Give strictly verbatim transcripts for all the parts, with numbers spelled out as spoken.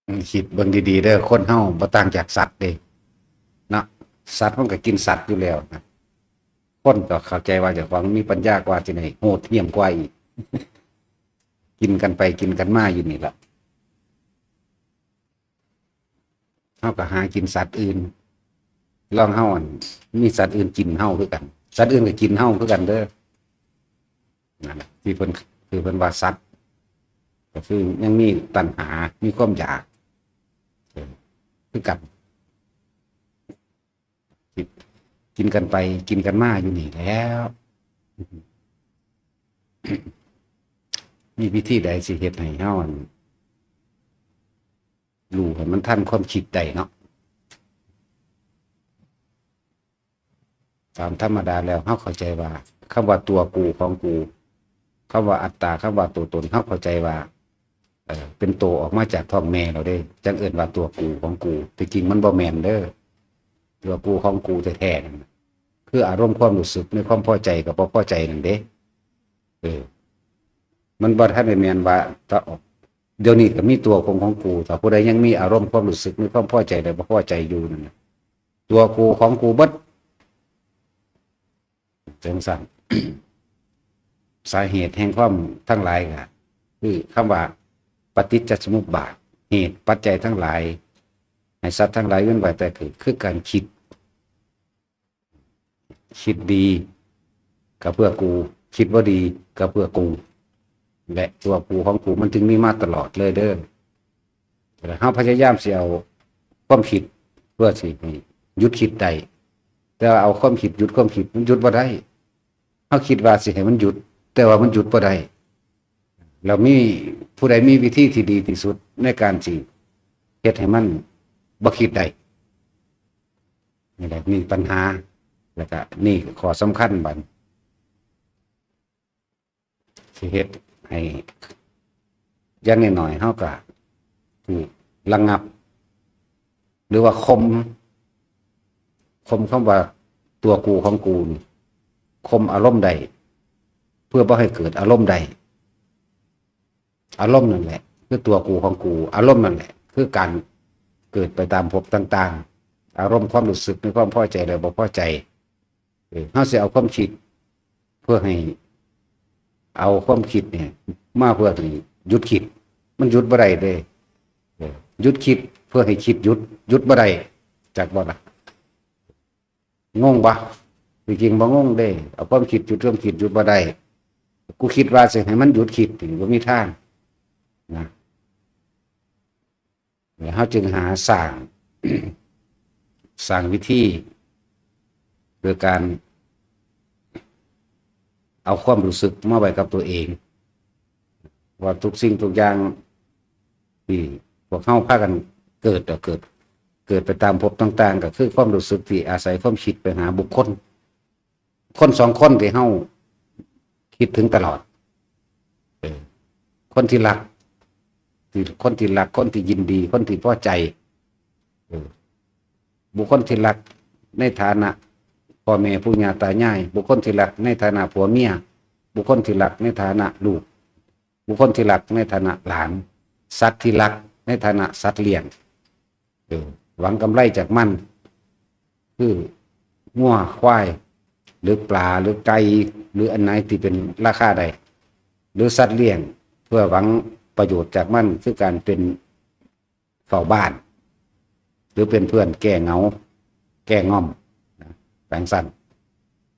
อืม คิดเบิ่งดีๆเด้อ คนเฮาบ่ต่างจากสัตว์เด้เนาะ สัตว์มันก็กินสัตว์อยู่แล้วนะ คนก็เข้าใจว่าเจ้าของมีปัญญากว่า สิได้โหดเหี้ยมกว่าอีก กินกันไปกินกันมาอยู่นี่ล่ะ เฮาก็หากินสัตว์อื่น ลองเฮาอัน มีสัตว์อื่นกินเฮาคือกัน สัตว์อื่นก็กินเฮาคือกันเด้อ นั่นแหละที่เพิ่น คือเพิ่นว่าสัตว์ ก็คือยังมีตัณหา มีความอยาก เออ คือกัน กิน กินกันไป กินกันมาอยู่นี่แหล้ว มีวิธีใดสิเฮ็ดให้เฮาอัน รู้ให้มันทันความคิดได้เนาะ ตามธรรมดาแล้วเฮาเข้าใจว่า คำว่าตัวกูของกู คำว่าอัตตา คำว่าตัวตน เฮาเข้าใจว่า เอ่อ เป็นโตออกมาจากท้องแม่แล้วเด้ จั่งเอิ้นว่าตัวกูของกู แต่จริงมันบ่แม่นเด้อ ตัวกูของกูแท้ๆนั่นน่ะ คืออารมณ์ความรู้สึกในความพอใจกับบ่พอใจนั่นเด้ เออ มันบ่ทันได้แม่นว่า ถ้าออก เดี๋ยวนี้ก็มีตัวของ ของกู ถ้าผู้ใดยังมีอารมณ์ความรู้สึกในความพอใจและบ่พอใจอยู่นั่นน่ะ ตัวกูของกูเบิด จั่งซั้น สาเหตุแห่งความทั้งหลายก็คือคำว่าปฏิจจสมุปบาท เหตุปัจจัยทั้งหลาย ให้สัตว์ทั้งหลายเวียนว่ายตายเกิด คือการคิด คิดดีก็เพื่อกู คิดบ่ดีก็เพื่อกู และตัวกูของกูมันจึงมีมาตลอดเลยเด้อ แต่เฮาพยายามสิเอาความคิดเพื่อสิให้หยุดคิดได้ แต่ว่าเอาความคิดหยุดความคิดมันหยุดบ่ได้ เฮาคิดว่าสิให้มันหยุด แต่ว่ามันหยุดบ่ได้ แล้วมีผู้ใดมีวิธีที่ดีที่สุดในการสิเฮ็ดให้มันบ่คิดได้ นี่แหละ นี่ปัญหา แล้วก็นี่ข้อสำคัญบัด สิเฮ็ดให้ อย่างน้อยๆ เฮาก็ถูกระงับ หรือว่าข่ม ข่มคำว่าตัวกูของกูนี่ ข่มอารมณ์ได้ เพื่อบ่ให้เกิดอารมณ์ได้ อารมณ์นั่นแหละ คือตัวกูของกู อารมณ์นั่นแหละ คือการเกิดไปตามภพต่างๆ อารมณ์ความรู้สึกในความพอใจและบ่พอใจ เออ เฮาสิเอาความคิด เพื่อให้ เอาความคิดเนี่ย มาเพื่อให้หยุดคิด มันหยุดบ่ได้เด้ เออ หยุดคิดเพื่อให้คิดหยุด หยุดบ่ได้ จักบ่ล่ะ งงบ่ จริงๆบ่งงเด้ เอาความคิดหยุดความคิดหยุดบ่ได้ กูคิดว่าสิให้มันหยุดคิดนี่บ่มีทางนะ แล้วเฮาจึงหาสร้าง สร้างวิธี โดยการ เอาความรู้สึกมาไว้กับตัวเอง ว่าทุกสิ่งทุกอย่างที่พวกเฮาพากันเกิดก็เกิด เกิดไปตามภพต่างๆ ก็คือความรู้สึกที่อาศัยความคิดไปหาบุคคล คนสองคนที่เฮาคิดถึงตลอด เออ คนที่รัก ที่ คนที่รัก คนที่ยินดี คนที่พอใจ เออ บุคคลที่รักในฐานะพ่อแม่ปู่ย่าตายาย บุคคลที่รักในฐานะผัวเมีย บุคคลที่รักในฐานะลูก บุคคลที่รักในฐานะหลาน สัตว์ที่รักในฐานะสัตว์เลี้ยง เออ หวังกำไรจากมัน คืองัว ควาย หรือปลา หรือไก่ หรืออันไหนที่เป็นราคาได้ หรือสัตว์เลี้ยง เพื่อหวังประโยชน์จากมัน คือการเป็นเฝ้าบ้าน หรือเป็นเพื่อนแก้เหงา แก้ง่อม นะ จั่งซั้น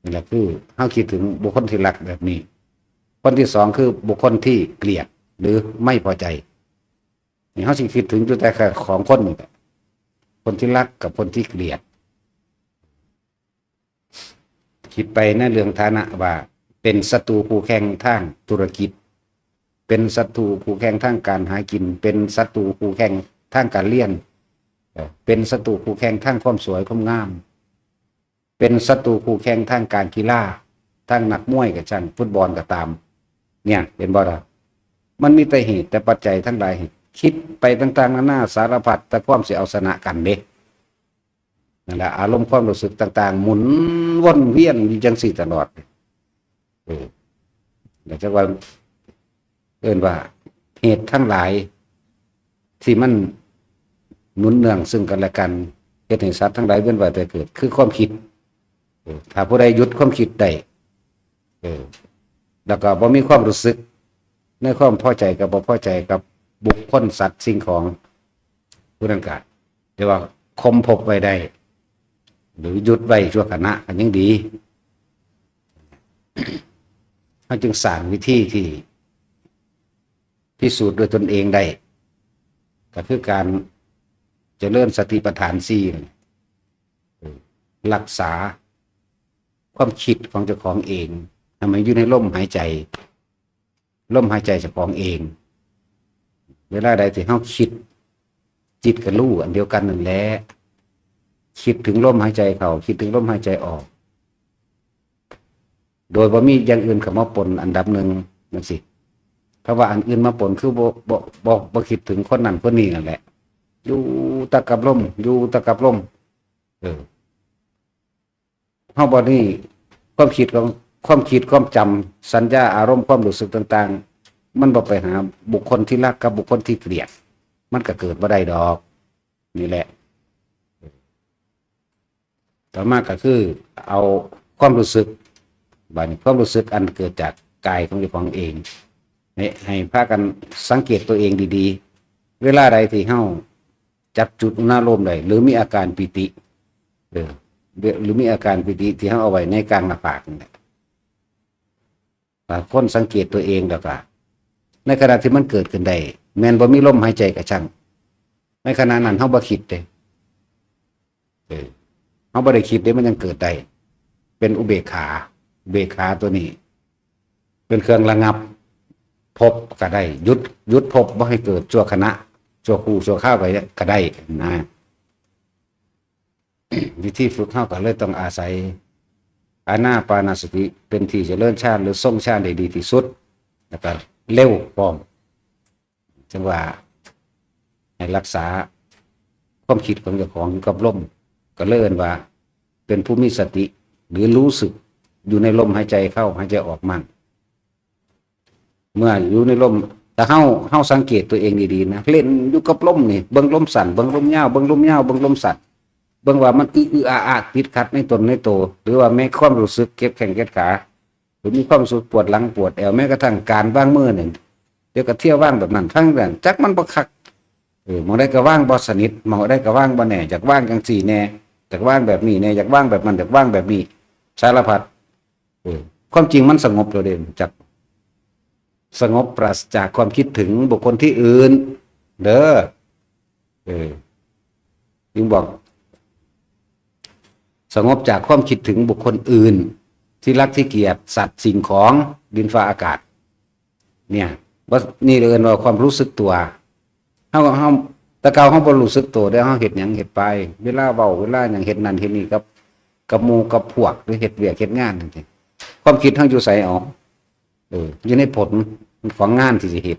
นี่แหละคือเฮาคิดถึงบุคคลที่รักแบบนี้ คนที่สองคือบุคคลที่เกลียด หรือไม่พอใจ นี่เฮาสิคิดถึงอยู่แต่แค่ของคนนี่แหละ คนที่รักกับคนที่เกลียด คิดไปในเรื่องฐานะว่า เป็นศัตรูคู่แข่งทางธุรกิจ เป็นศัตรูคู่แข่งทางการหากิน เป็นศัตรูคู่แข่งทางการเรียน เอ่อ เป็นศัตรูคู่แข่งทางความสวยความงาม เป็นศัตรูคู่แข่งทางการกีฬา ทางนักมวยก็ช่าง ฟุตบอลก็ตาม เนี่ย เห็นบ่ล่ะ มันมีแต่เหตุแต่ปัจจัยทั้งหลาย คิดไปต่างๆนานาสารพัด แต่ความสิเอาชนะกันเด้ นั่นแหละ อารมณ์ความรู้สึกต่างๆ หมุนวนเวียนอยู่จั่งซี้ตลอด เออ แล้วจักว่า เอิ้นว่าเหตุทั้งหลาย ที่มัน หนุนเนื่องซึ่งกันและกัน เฮ็ดให้สัตว์ทั้งหลายเวียนว่ายตายเกิด คือความคิด เออ ถ้าผู้ใดหยุดความคิดได้ เออ แล้วก็บ่มีความรู้สึก ในความพอใจกับบ่พอใจกับบุคคลสัตว์สิ่งของ ผู้นั้นก็เรียกว่าข่มภพไว้ได้ หรือหยุดไว้ชั่วขณะก็ยังดี เขาจึงสร้างวิธีที่พิสูจน์ด้วยตนเองได้ ก็คือการเจริญสติปัฏฐานสี่นั่น รักษาความคิดของเจ้าของเองให้มันอยู่ในลมหายใจ ลมหายใจเจ้าของเอง เวลาใดที่เราคิด จิตก็รู้อันเดียวกันนั่นแหละ คิดถึงลมหายใจเข้า คิดถึงลมหายใจออก โดยบ่มีอย่างอื่นเข้ามาปนอันดับหนึ่งนั่นสิ เพราะว่าอันอื่นมาปนคือบ่บ่บ่บ่คิดถึงคนนั้นคนนี้นั่นแหละ อยู่แต่กับลม อยู่แต่กับลม เออ เฮาบ่นี่ ความคิดของ ความคิด ความจำ สัญญา อารมณ์ ความรู้สึกต่างๆ มันบ่ไปหาบุคคลที่รักกับบุคคลที่เกลียด มันก็เกิดบ่ได้ดอก นี่แหละ ต่อมาก็คือเอาความรู้สึก บัดนี้ความรู้สึกอันเกิดจากกายของเจ้าของเอง ให้ ให้พากันสังเกตตัวเองดีๆ เวลาใดที่เฮาจับจุดอุณาโลมได้ หรือมีอาการปีติ เออ หรือมีอาการปีติที่เฮาเอาไว้ในกลางหน้าผากนั่นแหละ ถ้าคนสังเกตตัวเองแล้วก็ ในขณะที่มันเกิดขึ้นได้ แม้นบ่มีลมหายใจก็ช่าง ในขณะนั้นเฮาบ่คิดเด้ เออ เฮาบ่ได้คิดเด้ มันยังเกิดได้ เป็นอุเบกขา อุเบกขาตัวนี้ เป็นเครื่องระงับภพก็ได้ หยุด หยุดภพบ่ให้เกิดชั่วขณะ ชั่วครู่ ชั่วคราวก็ ก็ได้นะ วิธีฝึกเฮาก็เลยต้องอาศัยอานาปานสติเป็นที่เจริญฌานหรือทรงฌานได้ดีที่สุด แล้วก็เร็วพร้อม จังว่าให้รักษาความคิดของเจ้าของอยู่กับลม ก็เลยเอิ้นว่าเป็นผู้มีสติ หรือรู้สึกอยู่ในลมหายใจเข้าหายใจออกมั่ง เมื่ออยู่ในลม ถ้าเฮา เฮาสังเกตตัวเองดีๆนะ เล่นอยู่กับลมนี่ เบิ่งลมสั้น เบิ่งลมยาว เบิ่งลมยาว เบิ่งลมสั้น เบิ่งว่ามันอึอึอาอาติดขัดในตนในโต หรือว่าแม้ความรู้สึกเจ็บแข้งเจ็บขา หรือมีความรู้สึกปวดหลังปวดแอว แม้กระทั่งการวางมือนี่ เดี๋ยวก็เที่ยววางแบบนั้น ทั้งนั้น จักมันบ่คัก เออ หม่องใดก็วางบ่สนิท หม่องใดก็วางบ่แน่ อยากวางจังซี่แน่ อยากวางแบบนี้แน่ อยากวางแบบนั้น อยากวางแบบนี้ สารพัด เออ ความจริงมันสงบแล้วเด้ จักสงบปราศจากความคิดถึงบุคคลที่อื่น เด้อ เออ จึงบอก สงบจากความคิดถึงบุคคลอื่น ที่รักที่เกลียด สัตว์สิ่งของ ดินฟ้าอากาศ เนี่ย ว่า นี่เรียกว่าความรู้สึกตัว เฮา เฮา แต่เก่าเฮาบ่รู้สึกตัวเด้ เฮาเฮ็ดหยังเฮ็ดไป เวลาเว้า เวลาหยัง เฮ็ดนั่นเฮ็ดนี่กับ กับหมู่กับพวก หรือเฮ็ดเวียกเฮ็ดงานจังซี้ ความคิดเฮาอยู่ไส อ๋อ เออ อยู่ในผลของงานที่สิเฮ็ด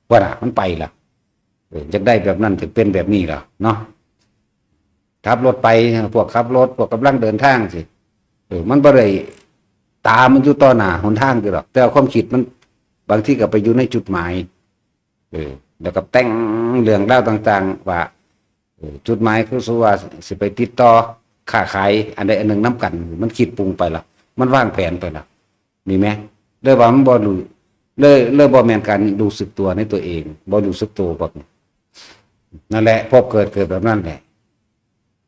ว่าน่ะ มันไปละ เออ อยากได้แบบนั้น อยากเป็นแบบนี้ล่ะเนาะ ขับรถไป พวกขับรถ พวกกำลังเดินทางสิ เออ มันบ่ได้ ตามันอยู่ต่อหน้าหนทางอยู่ดอก แต่ว่าความคิดมัน บางทีก็ไปอยู่ในจุดหมาย เออ แล้วก็แต่งเรื่องราวต่างๆ ว่า เออ จุดหมายคือสมมุติว่าสิไปติดต่อค้าขายอันใดอันหนึ่งนำกัน มันคิดปรุงไปละ มันวางแผนไปละ มีไหม เลยว่ามันบ่รู้ เลย เลยบ่แม่นการรู้สึกตัวในตัวเอง บ่รู้สึกตัวพวกนี้ นั่นแหละ ภพเกิด เกิดแบบนั้นแหละ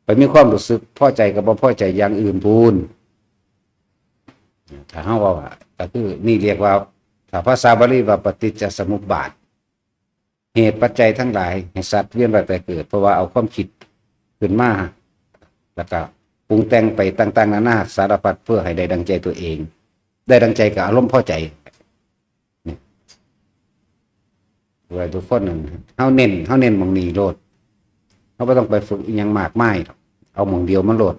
ไปมีความรู้สึกพอใจกับบ่พอใจอย่างอื่นพู้น ถ้าเฮาว่า ก็คือนี่เรียกว่า ถ้าภาษาบาลีว่าปฏิจจสมุปบาท เหตุปัจจัยทั้งหลายให้สัตว์เวียนว่ายตายเกิด เพราะว่าเอาความคิดขึ้นมา แล้วก็ปรุงแต่งไปต่างๆ นานาสารพัด เพื่อให้ได้ดังใจตัวเอง ได้ดังใจกับอารมณ์พอใจ นี่ ว่าทุกคนนั่น เฮาเน้น เฮาเน้นหม่องนี้โลด เฮาบ่ต้องไปฝึกอิหยังมากมายดอก เอาหม่องเดียวมันโลด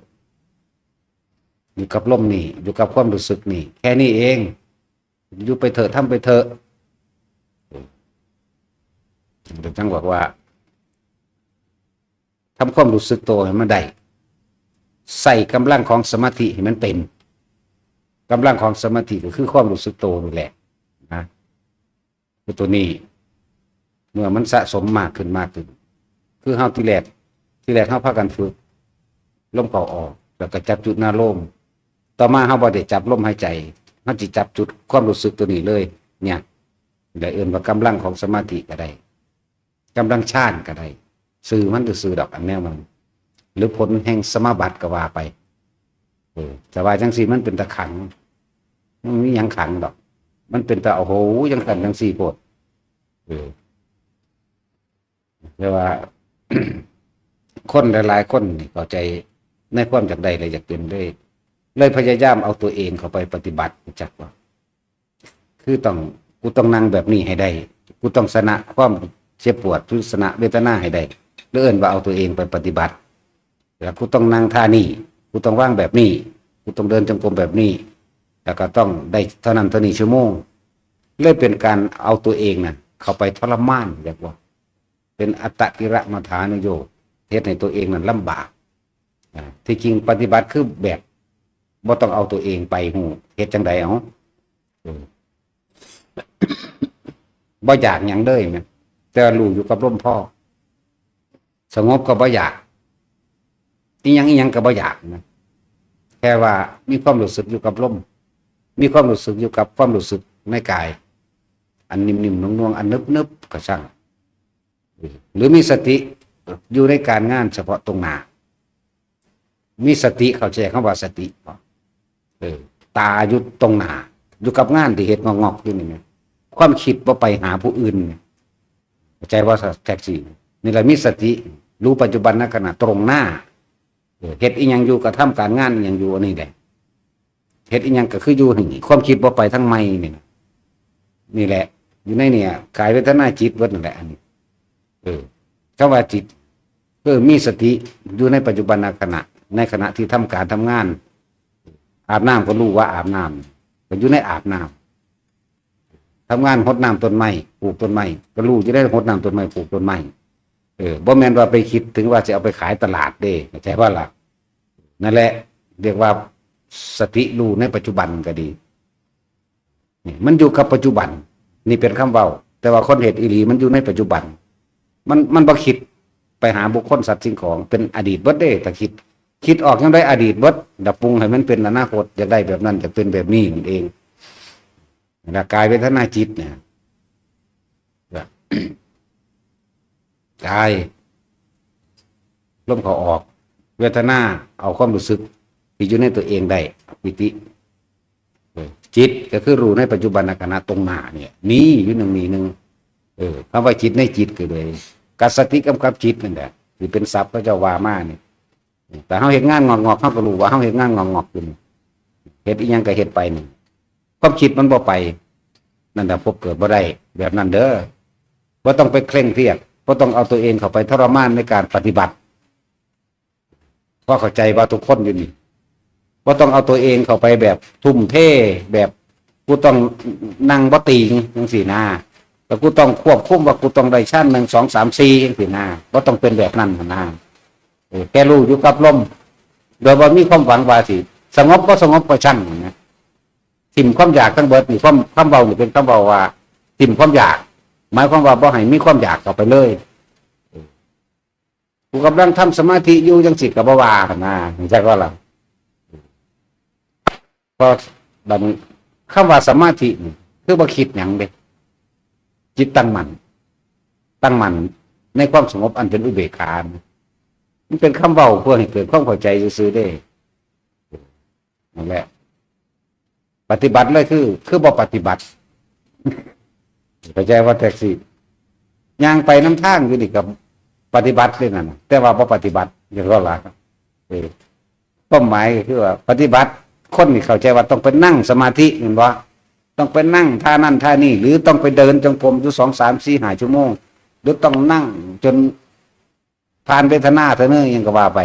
อยู่กับลมนี่ อยู่กับความรู้สึกนี่ แค่นี้เอง อยู่ไปเถอะ ทำไปเถอะ แต่จังบอกว่า ทำความรู้สึกตัวให้มันได้ ใส่กำลังของสมาธิให้มันเป็น กำลังของสมาธิก็คือความรู้สึกตัวนี่แหละนะ คือตัวนี้ เมื่อมันสะสมมากขึ้น มากขึ้น คือเฮาทีแรก ที่แรกเฮาพากันฝึกลมเข้าออก แล้วก็จับจุดหน้าลม ต่อมาเฮาบ่ได้จับลมหายใจ เฮาสิจับจุดความรู้สึกตัวนี้เลย เนี่ย ได้เอิ้นว่ากำลังของสมาธิก็ได้ กำลังฌานก็ได้ ซื่อมันซื่อๆดอก อันแนวมัน หรือผลแห่งสมาบัติก็ว่าไป เออ แต่ว่าจังซี่มันเป็นตาขัง มันมีหยังขังดอก มันเป็นตา โอ้โห จังซั่นจังซี่โพด เออ แต่ว่า คนหลายๆคนนี่เข้าใจในความอยากได้และอยากเป็นเลย เลยพยายามเอาตัวเองเข้าไปปฏิบัติ รู้จักบ่ คือต้อง กูต้องนั่งแบบนี้ให้ได้ กูต้องชนะความเจ็บปวด หรือชนะเวทนาให้ได้ หรือเอิ้นว่าเอาตัวเองไปปฏิบัติ แล้วกูต้องนั่งท่านี้ กูต้องวางแบบนี้ กูต้องเดินจงกรมแบบนี้ แล้วก็ต้องได้เท่านั้นเท่านี้ชั่วโมง เลยเป็นการเอาตัวเองน่ะ เข้าไปทรมาน เรียกว่า เป็นอัตตกิลมัฏฐานุโยค เฮ็ดให้ตัวเองนั้นลำบาก อ่า ที่จริงปฏิบัติคือแบบบ่ต้องเอาตัวเองไปฮู้ เฮ็ดจั่งใด เอ้า เออ บ่อยากหยังเลยแม่น แต่รู้อยู่กับลมพอ สงบก็บ่อยาก อีหยังอีหยังก็บ่อยากนะ แค่ว่ามีความรู้สึกอยู่กับลม มีความรู้สึกอยู่กับความรู้สึกในกาย อันนิ่มๆ นวลๆ อันนึบๆ ก็ช่าง หรือมีสติอยู่ในการงานเฉพาะตรงหน้า มีสติ เข้าใจคำว่าสติบ่ เออ ตาอยู่ตรงหน้า อยู่กับงานที่เฮ็ดงอกๆอยู่นี่นะ ความคิดบ่ไปหาผู้อื่น เข้าใจว่าแท็กซี่ นี่แหละมีสติ รู้ปัจจุบันขณะตรงหน้า เออ เฮ็ดอีหยังอยู่ กระทำการงานอีหยังอยู่ อันนี้แหละ เฮ็ดอีหยังก็คืออยู่นี่ ความคิดบ่ไปทางใหม่นี่นะ นี่แหละ อยู่ในเนี่ย กายเวทนาจิตเบิดนั่นแหละ อันนี้ เออ คำว่าจิต เออ มีสติอยู่ในปัจจุบันขณะ ในขณะที่ทำการทำงาน อาบน้ำก็รู้ว่าอาบน้ำ ก็อยู่ในอาบน้ำ ทำงานหดน้ำต้นไม้ ปลูกต้นไม้ ก็รู้อยู่ได้หดน้ำต้นไม้ ปลูกต้นไม้ เออ บ่แม่นว่าไปคิดถึงว่าสิเอาไปขายตลาดเด้ เข้าใจบ่ล่ะ นั่นแหละ เรียกว่าสติรู้ในปัจจุบันก็ดี นี่มันอยู่กับปัจจุบัน นี่เป็นคำเว้า แต่ว่าคนเฮ็ดอีหลีมันอยู่ในปัจจุบัน มัน มันบ่คิดไปหาบุคคลสัตว์สิ่งของ เป็นอดีตเบิดเด้ ถ้าคิด คิดออกยังได้อดีตเบิด ดับปรุงให้มันเป็นอนาคต อยากได้แบบนั้น อยากเป็นแบบนี้นั่นเอง แล้วกายเวทนาจิตเนี่ย กาย ลมเข้าออก เวทนา เอาความรู้สึกที่อยู่ในตัวเองได้ ปีติ เออ จิตก็คือรู้ในปัจจุบันขณะตรงหน้าเนี่ย นี่อยู่หนึ่งนี่หนึ่ง เออ คำว่าจิตในจิตก็เลย กับสติกำกับจิตนั่นแหละ ที่เป็นศัพท์เขาเจ้าว่ามานี่ แต่เฮาเฮ็ดงานงอกๆ เฮาก็รู้ว่าเฮาเฮ็ดงานงอกๆอยู่นี่ เฮ็ดอีหยังก็เฮ็ดไปนี่ ความคิดมันบ่ไป นั่นแหละพบเกิดบ่ได้ แบบนั้นเด้อ บ่ต้องไปเคร่งเครียด บ่ต้องเอาตัวเองเข้าไปทรมานในการปฏิบัติ เพราะเข้าใจว่าทุกคนอยู่นี่ บ่ต้องเอาตัวเองเข้าไปแบบทุ่มเท แบบกูต้องนั่งบ่ติงจังซี่นะ แล้วกูต้องควบคุมว่ากูต้องได้ชั้นหนึ่ง สอง สาม สี่จังซี่นะ บ่ต้องเป็นแบบนั้นนะ เออ แค่รู้อยู่กับลม โดยบ่มีความหวังว่าสิสงบบ่สงบก็ช่างนะ ถิ่มความอยากทั้งเบิดนี่ ความ คำเว้านี่เป็นคำเว้าว่า ถิ่มความอยาก หมายความว่าบ่ให้มีความอยากเข้าไปเลย กูกำลังทำสมาธิอยู่จังซี่ก็บ่ว่าหั่นนะ เข้าใจบ่ล่ะ เพราะบัดนี้คำว่าสมาธินี่คือบ่คิดหยังเด้ จิตตั้งมั่น ตั้งมั่นในความสงบอันเป็นอุเบกขานะ มันเป็นคำเว้าเพื่อให้เกิดความเข้าใจซื่อๆเด้ นั่นแหละ ปฏิบัติเลยคือ คือบ่ปฏิบัติ เข้าใจว่าแท็กซี่ ย่างไปนำทางอยู่นี่ก็ปฏิบัติเลยนั่นน่ะ แต่ว่าบ่ปฏิบัติ อย่างนั้นล่ะ เออ ความหมายก็คือว่าปฏิบัติ คนนี่เข้าใจว่าต้องไปนั่งสมาธิ แม่นบ่ ต้องไปนั่งท่านั่นท่านี่ หรือต้องไปเดินจงกรมอยู่สอง สาม สี่ ห้า ชั่วโมง หรือต้องนั่งจนผ่านเวทนาเท่านั้น หยังก็ว่าไป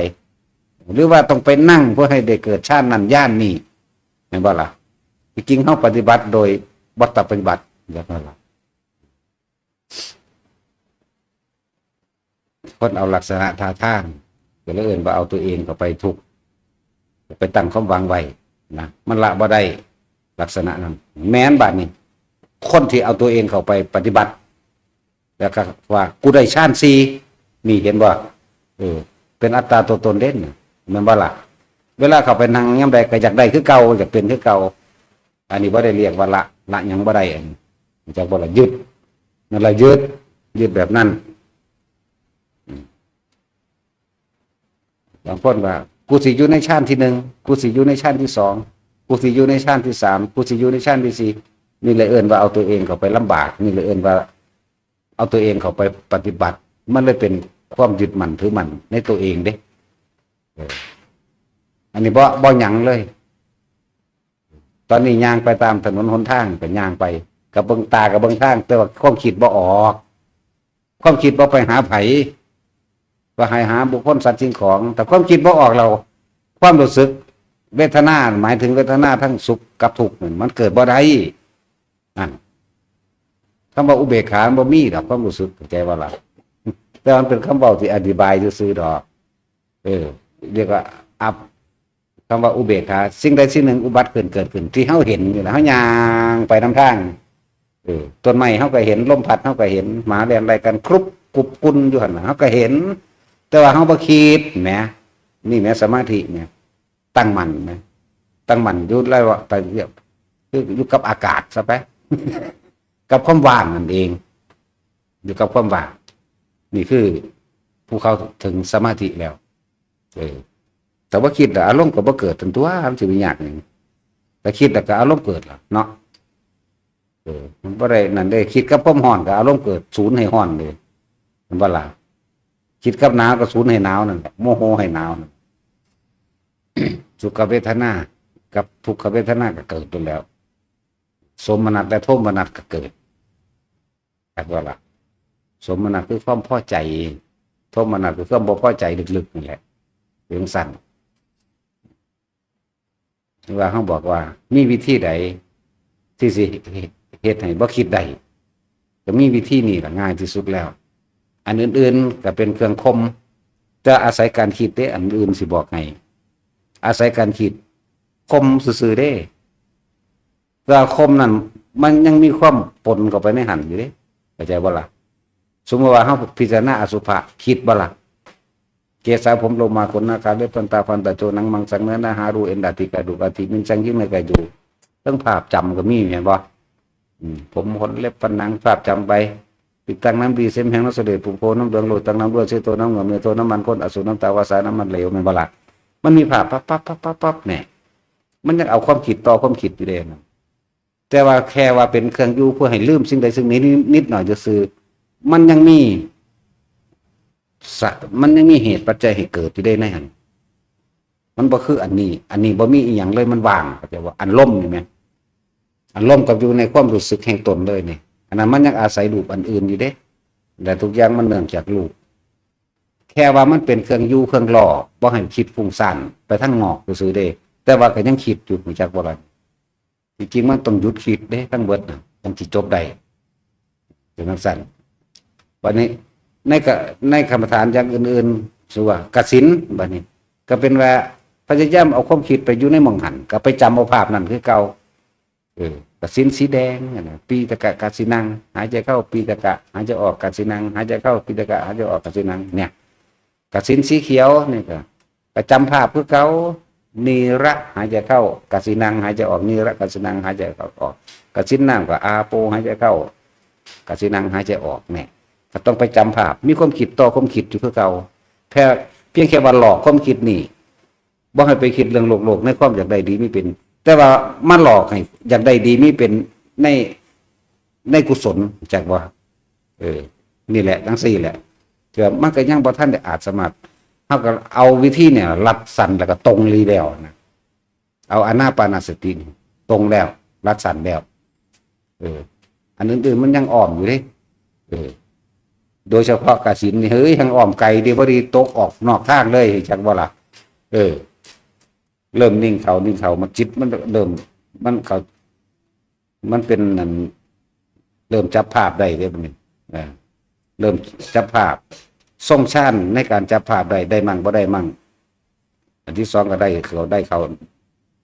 หรือว่าต้องไปนั่งเพื่อให้ได้เกิดฌานนั้นญาณนี้ แม่นบ่ล่ะ ที่จริงเฮาปฏิบัติโดยบ่ต้องปฏิบัติ อย่างนั้นล่ะ คนเอาลักษณะท่าทาง ก็เลยเอิ้นว่าเอาตัวเองเข้าไปทุกข์ ไปตั้งความหวังไว้นะ มันละบ่ได้ลักษณะนั้น แม่นบัดนี้ คนที่เอาตัวเองเข้าไปปฏิบัติ แล้วก็ว่ากูได้ฌานสี่ นี่เห็นบ่ เออ เป็นอัตตาตัวตนเด่น แม่นบ่ล่ะ? เวลาเข้าไปนั่งยามใดก็อยากได้คือเก่า อยากเป็นคือเก่า อันนี้บ่ได้เรียกว่าละ ละหยังบ่ได้ อันนี้ จักบ่ล่ะ ยึด นั่นล่ะยึด ยึดแบบนั้น อืม บางคนว่า "กูสิอยู่ในฌานที่หนึ่ง กูสิอยู่ในฌานที่สอง กูสิอยู่ในฌานที่สาม กูสิอยู่ในฌานที่สี่" นี่เลยเอิ้นว่าเอาตัวเองเข้าไปลำบาก นี่เลยเอิ้นว่าเอาตัวเองเข้าไปปฏิบัติ มันเลยเป็นความยึดมั่นถือมั่นในตัวเองเด้ เออ อันนี้บ่ บ่หยังเลย ตอนนี้ย่างไปตามถนนหนทางก็ย่างไป กับเบิ่งตากับเบิ่งทาง แต่ว่าความคิดบ่ออก ความคิดบ่ไปหาไผ ว่าให้หาบุคคลสัตว์สิ่งของ แต่ความคิดบ่ออกแล้ว ความรู้สึกเวทนา หมายถึงเวทนาทั้งสุขกับทุกข์นั่น มันเกิดบ่ได้ นั่น คำว่าอุเบกขามันบ่มีดอกความรู้สึก เข้าใจบ่ล่ะ? แต่มันเป็นคำเว้าที่อธิบายซื่อๆดอก เออ เรียกว่าอัป คำว่าอุเบกขา สิ่งใดสิ่งหนึ่งอุบัติขึ้นเกิดขึ้น ที่เฮาเห็นอยู่นะ เฮาย่างไปนำทาง เออ ต้นไม้เฮาก็เห็น ลมพัดเฮาก็เห็น หมาแล่นไล่กันครุบกรุบกุนอยู่หั่นน่ะ เฮาก็เห็น แต่ว่าเฮาบ่คิดแหม นี่แหมสมาธิเนี่ย ตั้งมั่นแหม ตั้งมั่นอยู่แล้วว่า แต่เรียก คืออยู่กับอากาศซะไป กับความว่างนั่นเอง อยู่กับความว่าง นี่คือผู้เข้าถึงสมาธิแล้ว เออ แต่ว่าคิดแล้วอารมณ์ก็บ่เกิดทันตัว มันสิไปยากหยัง แต่คิดแล้วก็อารมณ์เกิดล่ะเนาะ เออ มันบ่ได้นั่นเด้ คิดกับความร้อนก็อารมณ์เกิด ศูนย์ให้ร้อนเลย แม่นบ่ล่ะ? คิดกับหนาวก็ศูนย์ให้หนาวนั่นแหละ โมโหให้หนาวนั่น สุขเวทนากับทุกขเวทนาก็เกิดขึ้นแล้ว โสมนัสและโทมนัสก็เกิด จักบ่ล่ะ? โสมนัสคือความพอใจ โทมนัสคือความบ่พอใจลึกๆนั่นแหละ เป็นจั่งซั้น ว่าเฮาบอกว่ามีวิธีใดที่สิเฮ็ดให้บ่คิดได้ ก็มีวิธีนี้ล่ะง่ายที่สุดแล้ว อันอื่นๆก็เป็นเครื่องข่ม แต่อาศัยการคิดเด้ อันอื่นสิบอกให้ อาศัยการคิดข่มซื่อๆเด้ แต่ข่มนั่นมันยังมีความปนเข้าไปในหั้นอยู่เด้ เข้าใจบ่ล่ะ? สมมุติว่าเฮาพิจารณาอสุภะ คิดบ่ล่ะ? เกสาผมโลมาขนหน้าขาเล็บฟันตาฟันตะโจหนังมังสังเนื้อหน้าหารูเอ็นดาติกระดูกอาทิมินจังยิ่งในกระดูก เรื่องภาพจำก็มีแม่นบ่? อืม ผมขนเล็บฟันหนังภาพจำไป ปิดตังน้ำดีเสมแหงน้ำเสลดผูกโพน้ำเหลืองโรยตังน้ำด้วยเสโตน้ำเหงือกเมโทน้ำมันข้นอสูรน้ำตาวาสาน้ำมันเหลวแม่นบ่ล่ะ? มันมีภาพปั๊บปั๊บปั๊บปั๊บปั๊บเนี่ย มันยังเอาความคิดต่อความคิดอยู่เด้นะ แต่ว่าแค่ว่าเป็นเครื่องอยู่เพื่อให้ลืมสิ่งใดสิ่งหนึ่งนิดหน่อยซื่อๆ มันยังมีสะ มันยังมีเหตุปัจจัยให้เกิดอยู่ได้ในหั้น มันบ่คืออันนี้ อันนี้บ่มีอีหยังเลย มันว่าง เข้าใจบ่? อารมณ์นี่แหม อารมณ์กับอยู่ในความรู้สึกแห่งตนเลยนี่ อันนั้นมันยังอาศัยรูปอันอื่นอยู่เด้ และทุกอย่างมันเนื่องจากรูป แค่ว่ามันเป็นเครื่องอยู่เครื่องล่อ บ่ให้คิดฟุ้งซ่านไปทางนอกซื่อๆเด้ แต่ว่าก็ยังคิดอยู่ รู้จักบ่ล่ะ? ที่จริงมันต้องหยุดคิดเด้ ทั้งเบิดน่ะ มันสิจบได้ เป็นจั่งซั้น บัดนี้ ในกะ ในกรรมฐานอย่างอื่นๆ สมมุติว่ากสิณ บัดนี้ ก็เป็นว่าพยายามเอาความคิดไปอยู่ในหม่องหั้น ก็ไปจำเอาภาพนั่นคือเก่า เออ กสิณสีแดงนั่นน่ะ ปีตะกะกสิณัง หายใจเข้า ปีตะกะ หายใจออก กสิณัง หายใจเข้า ปีตะกะ หายใจออก กสิณัง เนี่ย กสิณสีเขียวนี่ก็ ก็จำภาพคือเก่า นีระ หายใจเข้า กสิณัง หายใจออก นีระ กสิณัง หายใจเข้าออก กสิณน้ำก็ อาโป หายใจเข้า กสิณัง หายใจออก เนี่ย ก็ต้องไปจำภาพ มีความคิดต่อความคิดอยู่คือเก่า แค่ เพียงแค่ว่าหลอกความคิดนี่ บ่ให้ไปคิดเรื่องโลกๆ ในความอยากได้ดีมีเป็น แต่ว่ามาหลอกให้อยากได้ดีมีเป็นใน ในกุศล จักว่า เออ นี่แหละ จั่งซี้แหละ เทื่อมันก็ยังบ่ทันได้อาจสามารถ เฮาก็เอาวิธีเนี่ยรัดสั้นแล้วก็ตรงลีแล้วนะ เอาอานาปานสตินี่ตรงแล้ว รัดสั้นแล้ว เออ อันอื่นๆ มันยังอ้อมอยู่เด้ เออ โดยเฉพาะกสิณนี่ เฮ้ย ยังอ้อมไกลเด้ บ่ดีตกออกนอกทางเลย จักบ่ล่ะ? เออ เริ่มนิ่งเข้า นิ่งเข้า มันจิตมันเริ่ม มันเข้า มันเป็นนั่น เริ่มจับภาพได้เด้บัดนี้ เออ เริ่มจับภาพ ทรงฌานในการจับภาพได้ ได้มั่งบ่ได้มั่ง อันที่สองก็ได้เข้า ได้เข้า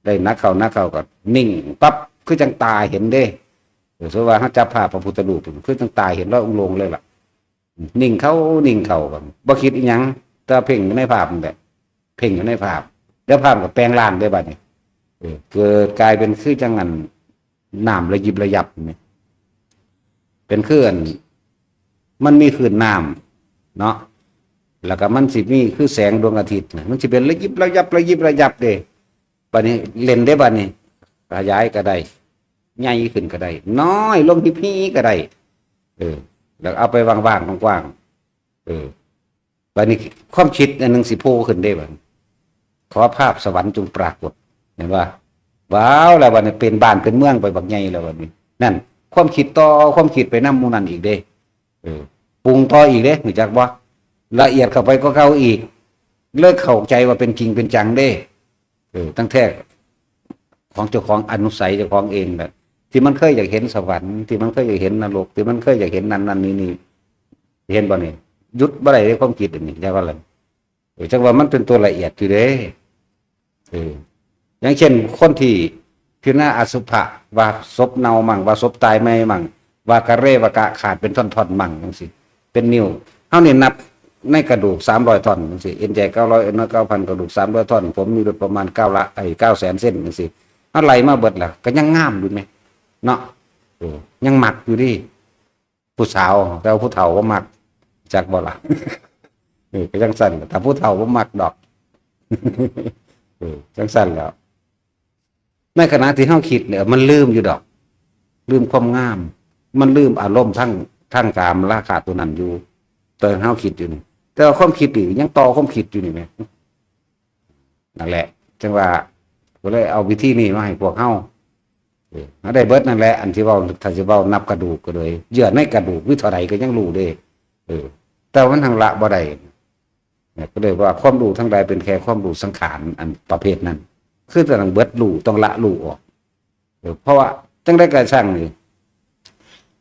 ได้หนักเข้า หนักเข้าก็นิ่งปั๊บ คือจั่งตาเห็นเด้ เออ สมมุติว่าเฮาจับภาพพระพุทธรูป คือจั่งตาเห็นลอยองค์ลงเลยล่ะ นิ่งเข้า นิ่งเข้า บ่คิดอีหยัง แต่เพ่งอยู่ในภาพนั่นแหละ เพ่งอยู่ในภาพ แล้วภาพก็แปลงร่างได้บัดนี้ เออ เกิดกลายเป็นคือจังอันน้ำระยิบระยับนี่ เป็นคืออัน มันมีคลื่นน้ำเนาะ แล้วก็มันสิมีคือแสงดวงอาทิตย์นะ มันสิเป็นระยิบระยับ ระยิบระยับเด้ บัดนี้เล่นได้บัดนี้ ขยายก็ได้ ใหญ่ขึ้นก็ได้ น้อยลงพิบๆก็ได้ เออ แล้วเอาไปว่างๆกว้างๆ เออ บัดนี้ความคิดอันหนึ่งสิโผล่ขึ้นได้บัดนี้ ขอภาพสวรรค์จงปรากฏ เห็นว่า ว้าว แล้วบัดนี้เป็นบ้านเป็นเมืองไปบักใหญ่แล้วบัดนี้ นั่น ความคิดต่อความคิดไปนำหมู่นั่นอีกเด้ เออ ปรุงต่ออีกเด้ รู้จักบ่ ละเอียดเข้าไปก็เข้าอีก เลยเข้าใจว่าเป็นจริงเป็นจังเด้ เออ ตั้งแต่ของเจ้าของอนุสัยเจ้าของเองแหละ ที่มันเคยอยากเห็นสวรรค์ ที่มันเคยอยากเห็นนรก ที่มันเคยอยากเห็นนั่นนั่นนี่นี่ เห็นบ่นี่ หยุดบ่ได้เลยความคิดอันนี้ จักว่าอะไร เออ จักว่ามันเป็นตัวละเอียดอยู่เด้ เออ อย่างเช่นคนที่พิจารณาอสุภะ ว่าศพเน่ามั่ง ว่าศพตายใหม่มั่ง ว่ากะเรวะกะขาดเป็นท่อนๆมั่งจังซี่ เป็นนิ้ว เฮานี่นับในกระดูกสามร้อยท่อนจังซี่ เอ็นใหญ่เก้าร้อย เอ็นน้อยเก้าพัน กระดูกสามร้อยท่อน ผมมีเลือดประมาณเก้าละ ไอ้ เก้าแสนเส้นจังซี่ เฮาไล่มาเบิดแล้ว ก็ยังงามอยู่แหม เนาะ เออ ยังมักอยู่เด้ ผู้สาว แต่ว่าผู้เฒ่าบ่มัก จักบ่ล่ะ เออ ก็จังซั่นล่ะ แต่ผู้เฒ่าบ่มักดอก เออ จังซั่นแหล้ว ในขณะที่เฮาคิดเนี่ย มันลืมอยู่ดอก ลืมความงาม มันลืมอารมณ์ทั้ง ทั้งกามราคะตัวนั้นอยู่ ตอนเฮาคิดอยู่นี่ แต่ว่าความคิดนี่ยังต่อความคิดอยู่นี่แหม นั่นแหละ จังว่า ก็เลยเอาวิธีนี้มาให้พวกเฮา เออ เฮาได้เบิดนั่นแหละ อันที่เว้า ถ้าสิเว้านับกระดูกก็เลย เยื่อในกระดูกมีเท่าใดก็ยังรู้เด้ เออ แต่ว่ามันทางละบ่ได้ เนี่ย ก็เลยว่าความรู้ทั้งหลายเป็นแค่ความรู้สังขารอันประเภทนั้น คือต้องเบิดรู้ ต้องละรู้ออก เออ เพราะว่าจังใดก็ช่างนี่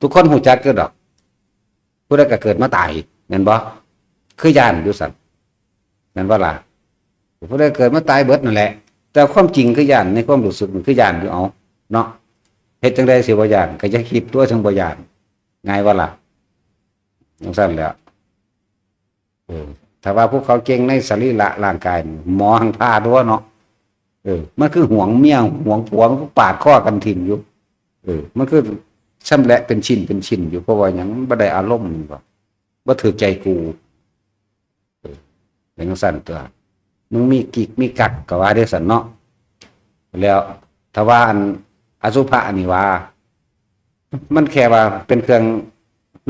ทุกคนรู้จักอยู่ดอก ผู้ใดก็เกิดมาตาย แม่นบ่ คือย้านอยู่ซั่น แม่นบ่ล่ะ ผู้ใดเกิดมาตายเบิดนั่นแหละ แต่ความจริงคือย้าน ในความรู้สึกมันคือย้านอยู่ เอา เนาะ เฮ็ดจังใดสิบ่ย้าน ก็อย่าคิดตัวจังบ่ย้าน ง่ายบ่ล่ะ จังซั่นแหละ เออ ถ้าว่าผู้เขาเก่งในสรีระร่างกายนี่ หมอหังพาตัวเนาะ เออ มันคือหวงเมียหวงผัว มันก็ปาดคอกันถิ่มอยู่ เออ มันคือชำแหละเป็นชิ้นเป็นชิ้นอยู่ เพราะว่าหยัง มันบ่ได้อารมณ์ มันบ่ บ่ถืกใจกู เออ เป็นจังซั่นตัว มึงมีกิกมีกักก็ว่าได้ซั่นเนาะ แล้วถ้าว่าอันอสุภะนี่ว่า มันแค่ว่าเป็นเครื่อง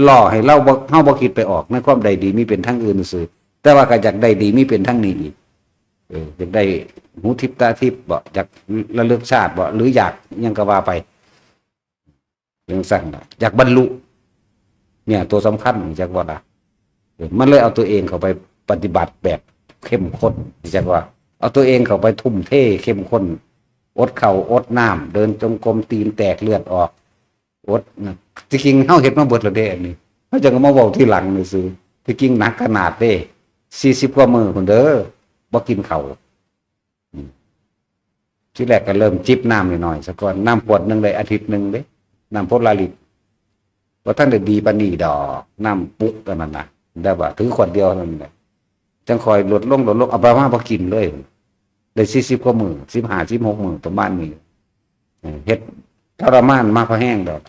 ล่อให้เราบ่ เฮาบ่คิดไปออกในความได้ดีมีเป็นทางอื่นซื่อ แต่ว่าก็อยากได้ดีมีเป็นทางนี้อีก เออ อยากได้หูทิพย์ตาทิพย์บ่ อยากระลึกชาติบ่ หรืออยากหยังก็ว่าไป จังซั่นน่ะ อยากบรรลุ เนี่ยตัวสำคัญ จักว่าล่ะ เออ มันเลยเอาตัวเองเข้าไปปฏิบัติแบบเข้มข้น จักว่า เอาตัวเองเข้าไปทุ่มเทเข้มข้น อดข้าวอดน้ำ เดินจงกรมตีนแตกเลือดออก อดนะ ที่จริงเฮาเฮ็ดมาเบิดแล้วเด้ อันนี้ เฮาจังก็มาเว้าทีหลังซื่อ ที่จริงหนักขนาดเด้ สี่สิบกว่ามื้อพุ้นเด้อ บ่กินข้าว อืม ทีแรกก็เริ่มจิบน้ำน้อยๆ ซะก่อน น้ำขวดหนึ่งได้อาทิตย์หนึ่งเด้ น้ำโพลาริต บ่ทันได้ดีปานนี้ดอก น้ำปุกอันนั้นน่ะ ได้ว่าถือขวดเดียวเท่านั้นแหละ จังค่อยลดลง ลดลง เอาไปมาบ่กินเลย ได้สี่สิบกว่ามื้อ สิบห้า สิบหกมื้อประมาณนี้ เออ เฮ็ดทรมานมาพอแฮงดอก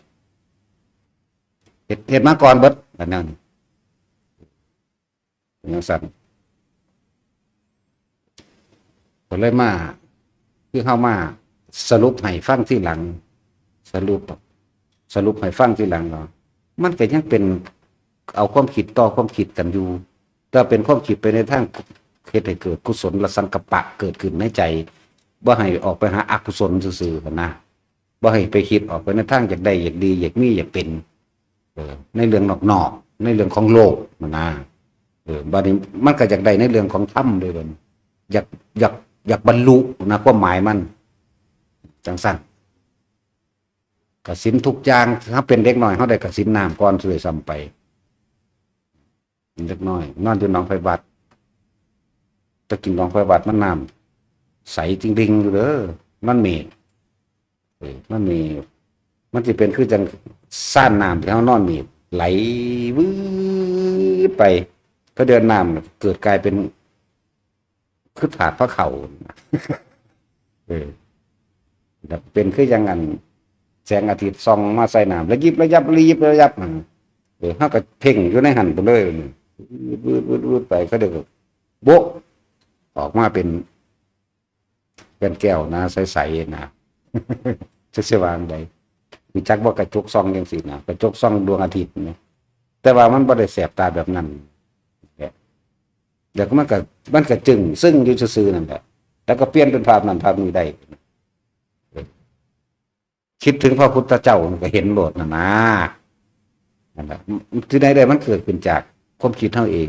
เฮ็ด เฮ็ดมาก่อนเบิด อันนั้น เป็นจังซั่น ก็เลยมา คือเฮามาสรุปให้ฟังทีหลัง สรุป สรุปให้ฟังทีหลังเนาะ มันก็ยังเป็นเอาความคิดต่อความคิดกันอยู่ แต่เป็นความคิดไปในทางเฮ็ดให้เกิดกุศลสังกัปปะเกิดขึ้นในใจ บ่ให้ออกไปหาอกุศลซื่อๆ หั้นนะ บ่ให้ไปคิดออกไปในทางอยากได้ อยากดี อยากมี อยากเป็น เออ ในเรื่องนอกๆ ในเรื่องของโลกหั้นนะ เออ บัดนี้มันก็อยากได้ในเรื่องของธรรมด้วยบัดนี้ อยาก อยาก อยากบรรลุนะ ความหมายมัน จังซั่น กสิณทุกอย่าง ถ้าเป็นเด็กน้อย เฮาได้กสิณน้ำก่อนซะด้วยซ้ำไป เด็กน้อย นอนอยู่หนองไผ่วัด แต่กี้หนองไผ่วัดมันน้ำใสจริงๆ อยู่เด้อ มันเมฆ เออ มันเมฆ มันสิเป็นคือจังซ่านน้ำที่เฮานอนเมฆ ไหลวืดไป เขาเดินน้ำเกิดกลายเป็น คือถาดพระเขา เออ แบบเป็นคือยังอัน แสงอาทิตย์ส่องมาใส่น้ำระยิบระยับระยิบระยับหั่น เออ เฮาก็เพ่งอยู่ในหั่นไปเลย วืดวืดวืดวืดไป เขาเดี๋ยวก็โบ๊ะ ออกมาเป็น เป็นแก้วนะ ใสๆนะ จะสว่างใด รู้จักว่ากระจกส่องจังซี่นะ กระจกส่องดวงอาทิตย์นะ แต่ว่ามันบ่ได้แสบตาแบบนั้น แล้วก็มันก็ มันก็จึ้งซึ่งอยู่ซื่อๆนั่นแหละ แล้วก็เปลี่ยนเป็นภาพนั้นภาพนี้ได้ คิดถึงพระพุทธเจ้ามันก็เห็นโลดนะนะ นั่นแหละ ที่ไหนได้มันเกิดขึ้นจากความคิดเฮาเอง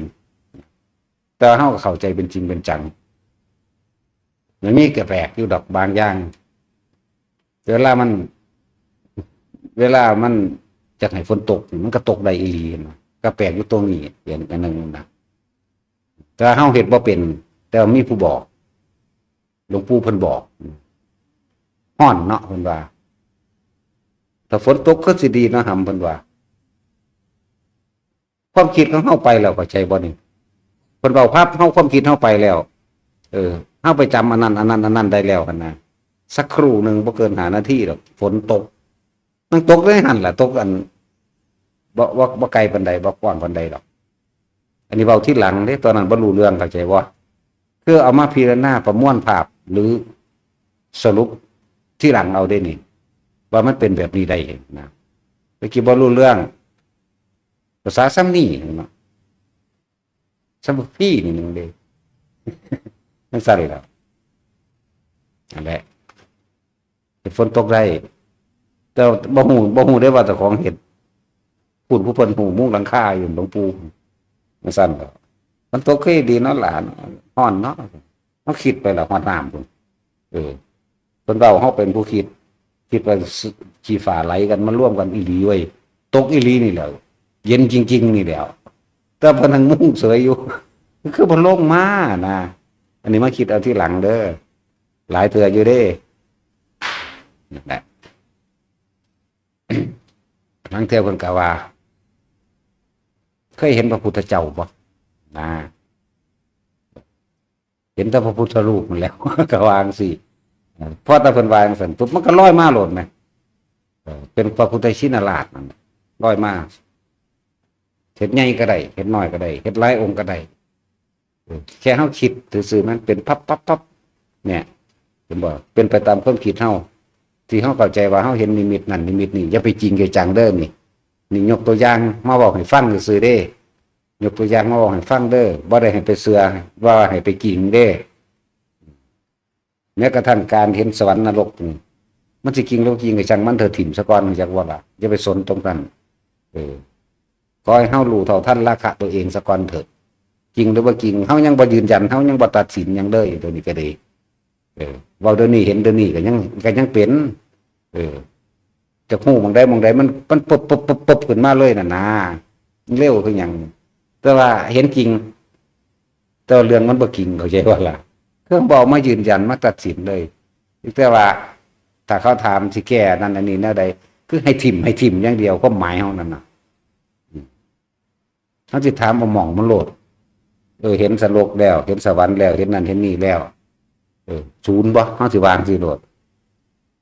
แต่ว่าเฮาก็เข้าใจเป็นจริงเป็นจัง มันมีก็แปลกอยู่ดอกบางอย่าง เวลามัน เวลามันอยากให้ฝนตก มันก็ตกได้อีหลีนะ ก็แปลกอยู่ตรงนี้ อย่างอันหนึ่งนะ แต่ว่าเฮาเฮ็ดบ่เป็น แต่ว่ามีผู้บอก หลวงปู่เพิ่นบอก ฮ้อนเนาะ เพิ่นว่า ถ้าฝนตกคือสิดีเนาะหำ เพิ่นว่า ความคิดของเฮาไปแล้ว เข้าใจบ่นี่ เพิ่นเว้าปั๊บ เฮาความคิดเฮาไปแล้ว เออ เฮาไปจำอันนั้น อันนั้น อันนั้นได้แล้วหั่นนะ สักครู่หนึ่ง บ่เกินห้านาทีดอก ฝนตก มันตกในหั่นล่ะ ตกอัน บ่ บ่ บ่ไกลปานใด บ่กว้างปานใดดอก อันนี้เว้าทีหลังเด้ ตอนนั้นบ่รู้เรื่อง เข้าใจบ่ คือเอามาพิจารณาประมวลภาพ หรือสรุปทีหลังเอาเด้นี่ ว่ามันเป็นแบบนี้ได้นะ ตะกี้บ่รู้เรื่อง ภาษาซ้ำนี่เนาะ ซ้ำบักพี่นี่หนึ่งเด้ มันสั่นแล้ว นั่นแหละ ฝนตกได้ แต่บ่ฮู้ บ่ฮู้ได้ว่าเจ้าของเฮ็ด พูดผู้เพิ่นฮู้มุงหลังคาอยู่ หลวงปู่ มันสั่นแล้ว มันตกคือดีเนาะหลาน ฮ้อนเนาะ เฮาคิดไปแล้วฮอดน้ำพุ้น เออ เพิ่นเว้า เฮาเป็นผู้คิด คิดว่าขี้ฟ้าไหลกัน มารวมกันอีหลีเว้ย ตกอีหลีนี่แหละ เย็นจริงๆนี่แหละ แต่เพิ่นนั่งมุงเสยอยู่ คือเพิ่นลงมานะ อันนี้มาคิดเอาทีหลังเด้อ หลายเทื่ออยู่เด้ นั่นแหละ ลางเทื่อเพิ่นก็ว่า เคยเห็นพระพุทธเจ้าบ่ นะ เห็นแต่พระพุทธรูปนั่นแหล้ว ก็ว่าจั่งซี้ พอแต่เพิ่นว่าจั่งซั่นปุ๊บ มันก็ลอยมาโลดแหม เออ เป็นพระพุทธชินราชนั่นแหละ ลอยมา เฮ็ดใหญ่ก็ได้ เฮ็ดน้อยก็ได้ เฮ็ดหลายองค์ก็ได้ เออ แค่เฮาคิดซื่อๆ มันเป็นปั๊บปั๊บปั๊บ เนี่ย เห็นบ่ เป็นไปตามความคิดเฮา ที่เฮาเข้าใจว่าเฮาเห็นนิมิตนั่นนิมิตนี่ อย่าไปจริงไปจังเด้อนี่ นี่ยกตัวอย่างมาเว้าให้ฟังซื่อๆเด้ ยกตัวอย่างมาเว้าให้ฟังเด้อ บ่ได้ให้ไปเชื่อ ว่าให้ไปจริงเด้ แม้กระทั่งการเห็นสวรรค์นรกนี่ มันสิจริงหรือบ่จริงก็ช่างมันเถอะ ถิ่มซะก่อน จักว่าล่ะ อย่าไปสนตรงนั้น เออ ขอให้เฮารู้เท่าทันราคะตัวเองซะก่อนเถอะ จริงหรือบ่จริง เฮายังบ่ยืนยัน เฮายังบ่ตัดสินหยังเลย ตัวนี้ก็ดี เออ เว้าเดี๋ยวนี้เห็นเดี๋ยวนี้ก็ยัง ก็ยังเป็น เออ จักฮู้หม่องใดหม่องใด มัน มันปุ๊บปุ๊บปุ๊บปุ๊บขึ้นมาเลยน่ะนะ เร็วคือหยัง แต่ว่าเห็นจริง แต่ว่าเรื่องมันบ่จริง เข้าใจบ่ล่ะ คือบ่เอามายืนยันมาตัดสินเลย แต่ว่าถ้าเขาถามสิแก้นั่นอันนี้แนวใด คือให้ถิ่ม ให้ถิ่มอย่างเดียว ความหมายเฮานั่นน่ะ อืม เฮาสิถามเอาหม่องมันโลด เออ เห็นสรกแล้ว เห็นสวรรค์แล้ว เห็นนั่นเห็นนี่แล้ว เออ ศูนย์บ่ เฮาสิวางสิโลด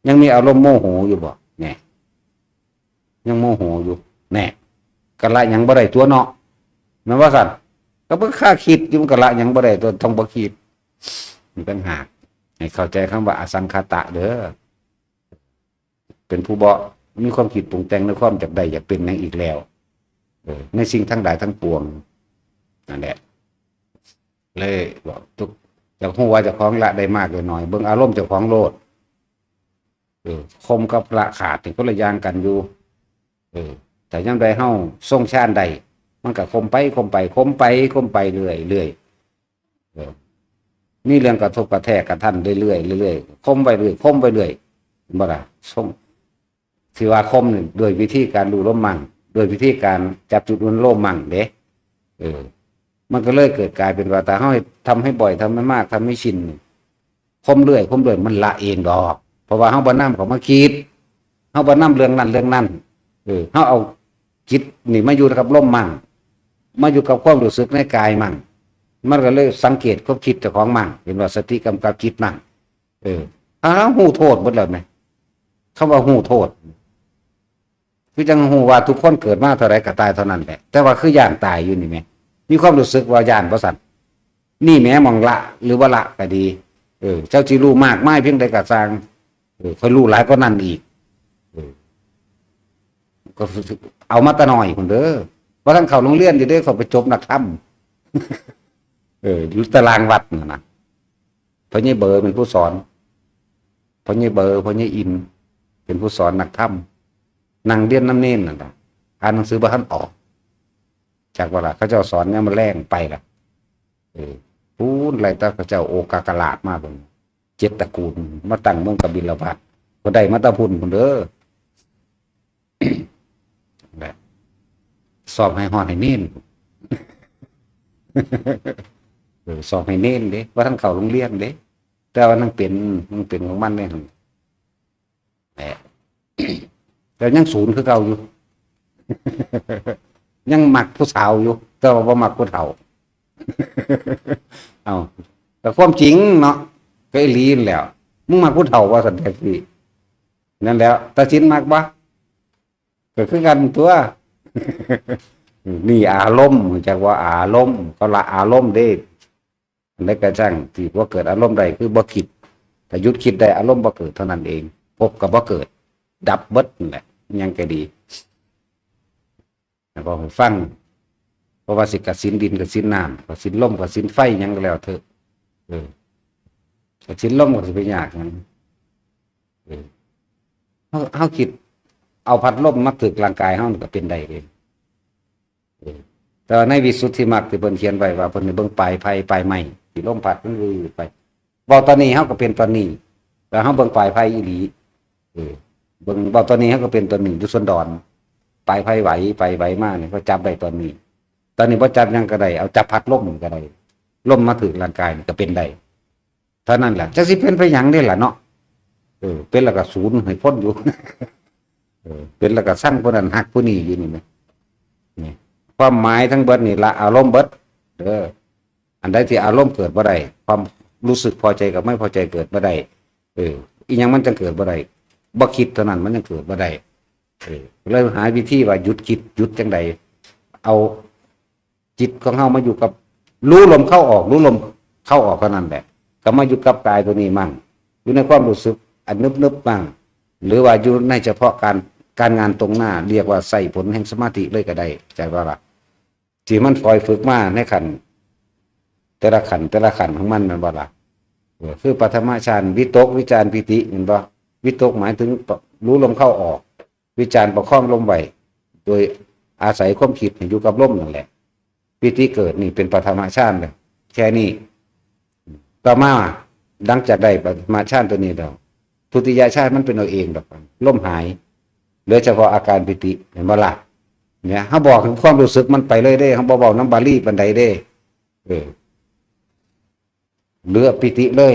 ยังมีอารมณ์โมโหอยู่บ่ แหน่ ยังโมโหอยู่ แหน่ ก็ละหยังบ่ได้ตัวเนาะ แม่นว่าซั่น ก็เบิ่งค่าคิดอยู่ มันก็ละหยังบ่ได้ตัว ต้องบ่คิด มันต่างหาก ให้เข้าใจคำว่าอสังขตะเด้อ เป็นผู้บ่มีความคิดปรุงแต่งในความอยากได้อยากเป็นหยังอีกแล้ว เออ ในสิ่งทั้งหลายทั้งปวง นั่นแหละ เลยบอกทุก อยากฮู้ว่าเจ้าของละได้มากหรือน้อย เบิ่งอารมณ์เจ้าของโลด เออ คมกับละขาดนี่คนละอย่างกันอยู่ เออ แต่ยามใดเฮาทรงฌานได้ มันก็คมไป คมไป คมไป คมไปเรื่อยๆ เออ มีเรื่องกระทบกระแทกกระทั่นเรื่อยๆ เรื่อยๆ คมไปเรื่อย คมไปเรื่อย เห็นบ่ล่ะ ทรง ที่ว่าคมนี่ด้วยวิธีการรู้ลมมั่ง ด้วยวิธีการจับจุดรู้ลมมั่งเด้ เออ มันก็เลยเกิดกลายเป็นว่า ถ้าเฮาทำให้บ่อย ทำให้มาก ทำให้ชินนี่ คมเรื่อย คมเรื่อย มันละเองดอก เพราะว่าเฮาบ่นำเขามาคิด เฮาบ่นำเรื่องนั้นเรื่องนั้น เออ เฮาเอาจิตนี่มาอยู่กับลมมั่ง มาอยู่กับความรู้สึกในกายมั่ง มันก็เลยสังเกตความคิดเจ้าของมั่ง เห็นว่าสติกำกับจิตมั่ง เออ อ้าว ฮู้โทษหมดแล้วแหม คำว่าฮู้โทษ คือจั่งฮู้ว่าทุกคนเกิดมาเท่าใดก็ตายเท่านั้นแหละ แต่ว่าคือย้านตายอยู่นี่แหม มีความรู้สึกว่าย้านบ่ซั้น นี่แหมหม่องละหรือบ่ละก็ดี เออ เจ้าสิรู้มากมายเพียงใดก็ซ่าง เออ ข้อยรู้หลายกว่านั้นอีก เออ ก็เอามาแต่น้อยพุ้นเด้อ บ่ทันเข้าโรงเรียนอยู่เด้ ข้อยไปจบนักธรรม เออ อยู่ตารางวัดนั่นนะ พ่อใหญ่เบอเป็นผู้สอน พ่อใหญ่เบอ พ่อใหญ่อิน เป็นผู้สอนนักธรรม นั่งเรียนนำเณรนั่นล่ะ อ่านหนังสือบ่ทันออก จักว่าล่ะ เขาเจ้าสอนยามมื้อแลงไปล่ะ เออ พู้นไล่ตะเขาเจ้าโอกากราชมาเบิ่ง เจ็ดตระกูล มาตั้งเมืองกบิลพัสดุ์ ก็ได้มาแตะพุ้นพุ้นเด้อ แหละ สอบให้ฮอดให้เณร เออ สอบให้เณรเด้ บ่ทันเข้าโรงเรียนเด้ แต่ว่านั่งเป็น นั่งเป็นของมันเด้ แหละ แต่ยังศูนย์คือเก่าอยู่ ยังมักผู้สาวอยู่ แต่ว่าบ่มักผู้เฒ่า เอา แต่ความจริงเนาะ ก็อีหลีนั่นแหล้ว มึงมักผู้เฒ่าว่าซั่นแท้สิ นั่นแหล้ว ตาสินมักบ่ ก็คือกันตั๊ว นี่อารมณ์ จักว่าอารมณ์ เขาละอารมณ์เด้ อันใดก็ช่าง ที่บ่เกิดอารมณ์ได้คือบ่คิด ถ้าหยุดคิดได้อารมณ์บ่เกิดเท่านั้นเอง ภพก็บ่เกิด ดับเบิดนั่นแหละ ยังก็ดี แล้วก็ให้ฟัง เพราะว่าสิกสิณดิน กสิณน้ำ กสิณลม กสิณไฟ หยังก็แล้วเถอะ เออ กสิณลมก็สิไปยากหยัง เออ เฮา เฮาคิด เอาพัดลมมาถืกร่างกายเฮานี่ก็เป็นได้เด้ เออ แต่ว่าในวิสุทธิมรรคที่เพิ่นเขียนไว้ว่าเพิ่นให้เบิ่งปลายไฟ ปลายไม้ ที่ลมพัดมันวืดไป เว้าตอนนี้เฮาก็เป็นตอนนี้ แต่เฮาเบิ่งปลายไฟอีหลี เออ เบิ่ง เว้าตอนนี้เฮาก็เป็นตอนนี้ อยู่สวนดอน ปลายไฟไหวไปไหวมานี่ ก็จับได้ตอนนี้ ตอนนี้บ่จับหยังก็ได้ เอาจับพัดลมนี่ก็ได้ ลมมาถืกร่างกายนี่ก็เป็นได้ เท่านั้นแหละ จักสิเป็นไปหยังเด้ล่ะเนาะ เออ เป็นแล้วก็ศูนย์ให้คนอยู่ เออ เป็นแล้วก็ซังผู้นั้นฮักผู้นี้อยู่นี่นะ นี่ ความหมายทั้งเบิดนี่ละอารมณ์เบิด เด้อ อันใดที่อารมณ์เกิดบ่ได้ ความรู้สึกพอใจกับไม่พอใจเกิดบ่ได้ เออ อีหยังมันจั่งเกิดบ่ได้ บ่คิดเท่านั้นมันจั่งเกิดบ่ได้ เออ เลยหาวิธีว่าหยุดคิด หยุดจั่งใด เอาจิตของเฮามาอยู่กับ รู้ลมเข้าออก รู้ลมเข้าออกเท่านั้นแหละ ก็มาอยู่กับกายตัวนี้มั่ง อยู่ในความรู้สึกอันนึบๆมั่ง หรือว่าอยู่ในเฉพาะการ การงานตรงหน้า เรียกว่าใส่ผลแห่งสมาธิเลยก็ได้ จักว่าล่ะ ที่มันคอยฝึกมาในขั้น แต่ละขั้น แต่ละขั้นของมันแม่นบ่ล่ะ เออ คือปฐมฌาน วิตก วิจาร ปีติ แม่นบ่ วิตกหมายถึงรู้ลมเข้าออก วิจารประคองลมไว้ โดยอาศัยความคิดให้อยู่กับลมนั่นแหละ ปีติเกิดนี่เป็นปฐมฌานเลย แค่นี้ ต่อมาหลังจากได้ปฐมฌานตัวนี้แล้ว ทุติยฌานมันเป็นเอาเองดอก ลมหาย เหลือเฉพาะอาการปีติ เห็นบ่ล่ะ เนี่ย เฮาบอกถึงความรู้สึกมันไปเลยเด้ เฮาบ่เว้านำบาลีปานใดเด้ เออ เหลือปีติเลย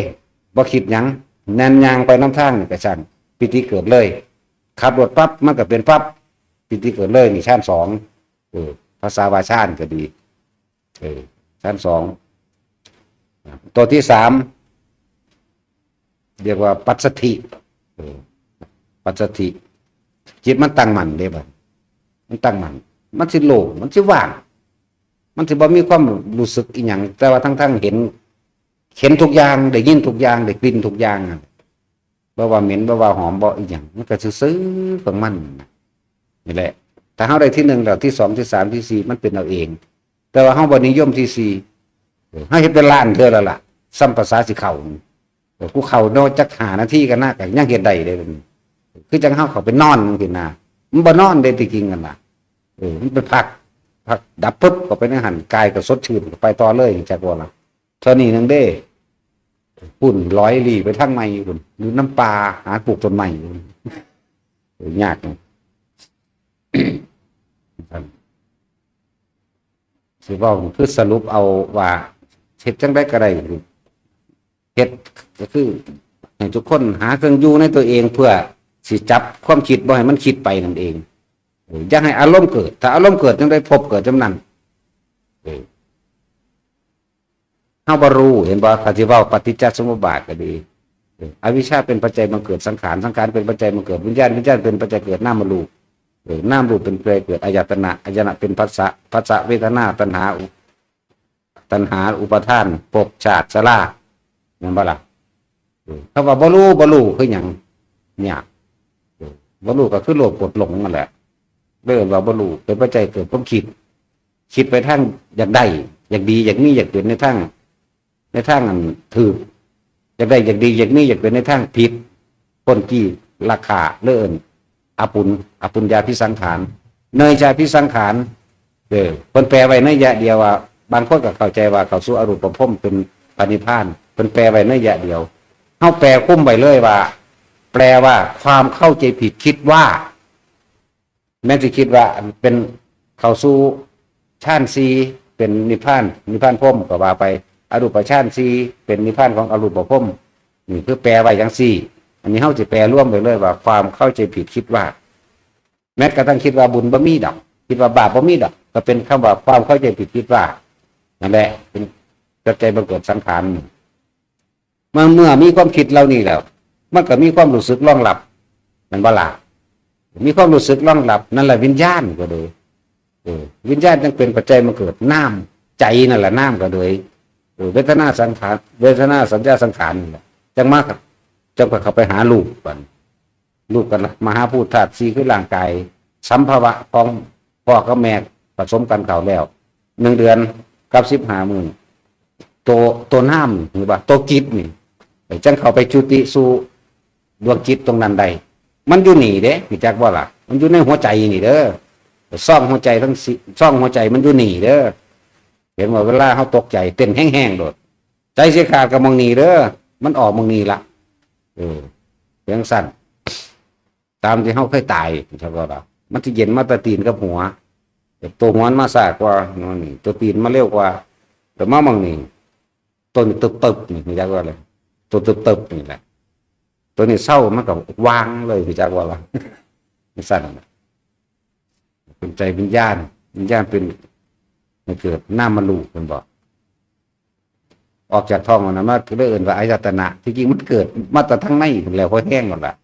บ่คิดหยัง แน่นย่างไปนำทางนี่ก็ช่าง ปีติเกิดเลย ขับรถปั๊บ มันก็เป็นปั๊บ ปีติเกิดเลย นี่ฌานสอง เออ ภาษาว่าฌานก็ดี เออ ฌานสอง ตัวที่สาม เรียกว่าปัสสัทธิ เออ ปัสสัทธิ จิตมันตั้งมั่นเด้บัด มันตั้งมั่น มันสิโล่ง มันสิว่าง มันสิบ่มีความรู้สึกอีหยัง แต่ว่าทั้งๆเห็น เห็นทุกอย่าง ได้ยินทุกอย่าง ได้กลิ่นทุกอย่างอะ บ่ว่าเหม็น บ่ว่าหอม บ่อีหยัง มันก็ซื่อๆของมัน นี่แหละ ถ้าเฮาได้ที่หนึ่งแล้ว ที่สอง ที่สาม ที่สี่ มันเป็นเอาเอง แต่ว่าเฮาบ่นิยมที่สี่ เออ เฮาเฮ็ดเป็นล้านเทื่อแล้วล่ะ ส่ำภาษาสิเข้า เออ กูเข้าเนาะ จักห้านาทีก็น่าก็ยังเฮ็ดได้เด้ คือจั่งเฮาเข้าไปนอนจั่งซี้นะ มันบ่นอนเด้ที่จริงนั่นน่ะ เออ มันไปพัก พักดับปึ๊บ เข้าไปในหั่น กายก็สดชื่น ก็ไปต่อเลย จักว่าล่ะ เท่านี้หนึ่งเด้ พุ่นลอยหลีไปทางใหม่พุ่น อยู่นำป่า หาปลูกต้นไม้อยู่ เออ ยากนะ สิเว้าคือสรุปเอาว่า เฮ็ดจั่งใดก็ได้ เฮ็ดก็คือให้ทุกคนหาเครื่องอยู่ในตัวเอง เพื่อสิจับความคิดบ่ให้มันคิดไปนั่นเอง เออ อย่าให้อารมณ์เกิด ถ้าอารมณ์เกิดจั่งใด ภพเกิดจั่งนั้น เออ เราบ่รู้ เห็นบ่ ถ้าสิเว้าปฏิจจสมุปบาทก็ดี เออ อวิชชาเป็นปัจจัยบังเกิดสังขาร สังขารเป็นปัจจัยบังเกิดวิญญาณ วิญญาณเป็นปัจจัยเกิดนามรูป เออ นามรูปเป็นปัจจัยเกิดอายตนะ อายตนะเป็นผัสสะ ผัสสะเวทนา ตัณหาอุ ตัณหาอุปาทาน ภพชาติชรา แม่นบ่ล่ะ เออ คำว่าบ่รู้ บ่รู้คือหยัง เนี่ย เออ บ่รู้ก็คือโลภโกรธหลงนั่นแหละ เรียกว่าบ่รู้ เป็นปัจจัยเกิดความคิด คิดไปทางอยากได้ อยากดี อยากมี อยากเป็นในทาง ในทางอันถูก อยากได้ อยากดี อยากมี อยากเป็นในทางผิด พ้นกิเลสราคะ เอิ้นอปุญ อปุญญาภิสังขาร เนยยะภิสังขาร เออ เพิ่นแปลไว้นัยยะเดียวว่า บางคนก็เข้าใจว่าเข้าสู่อรูปภพเป็นพระนิพพาน เพิ่นแปลไว้นัยยะเดียว เฮาแปลคลุมไว้เลยว่า แปลว่าความเข้าใจผิดคิดว่า แม้นสิคิดว่าเป็นเข้าสู่ฌานสี่เป็นนิพพาน นิพพานพรหมก็ว่าไป อรูปฌานสี่เป็นนิพพานของอรูปภพ นี่คือแปลไว้จั่งซี้ อันนี้เฮาสิแปลรวมไปเลยว่าความเข้าใจผิดคิดว่า แม้กระทั่งคิดว่าบุญบ่มีดอก คิดว่าบาปบ่มีดอก ก็เป็นคำว่าความเข้าใจผิดคิดว่า นั่นแหละ เป็นปัจจัยบังเกิดสังขาร เมื่อ เมื่อมีความคิดเหล่านี้แล้ว มันก็มีความรู้สึกรองรับ แม่นบ่ล่ะ มีความรู้สึกรองรับ นั่นแหละวิญญาณก็เลย เออ วิญญาณจั่งเป็นปัจจัยบังเกิดนาม ใจนั่นแหละนามก็เลย เออ เวทนาสังขาร เวทนาสัญญาสังขารนี่แหละ จั่งมา จั่งไปเข้าไปหารูปบัดนี้ รูปกับมหาภูตธาตุสี่คือร่างกาย สัมภวะของพ่อกับแม่ผสมกันเข้าแล้ว หนึ่งเดือนกับสิบห้ามื้อ ตัว ตัวนามนี่ หรือว่าตัวจิตนี่ จั่งเข้าไปจุติสู่ดวงจิตตรงนั้นได้ มันอยู่นี่เด้ รู้จักบ่ล่ะ มันอยู่ในหัวใจนี่เด้อ ซ่องหัวใจทั้งสี่ ซ่องหัวใจมันอยู่นี่เด้อ เห็นว่าเวลาเฮาตกใจเต้นแฮงๆโลด ใจสิขาดก็หม่องนี่เด้อ มันออกหม่องนี่ละ เออ จั่งซั้น ตามที่เฮาเคยตาย รู้จักบ่ล่ะ มันสิเย็นมาแต่ตีนกับหัว ตัวหัวมันมาช้ากว่า นี่ ตัวตีนมาเร็วกว่า แต่มาหม่องนี่ ตัวนี้ตึบๆนี่ รู้จักบ่ล่ะ ตัวตึบๆนี่แหละ ตัวนี้เซามันก็วางเลย รู้จักบ่ล่ะ จั่งซั้นน่ะ เป็นใจวิญญาณ วิญญาณเป็น มันเกิดนามรูป เพิ่นบอก ออกจากท้องนั่นมา ก็เลยเอิ้นว่าอายตนะ ที่จริงมันเกิดมาแต่ทางในพู้นแหล้ว พอแฮงนั่นล่ะ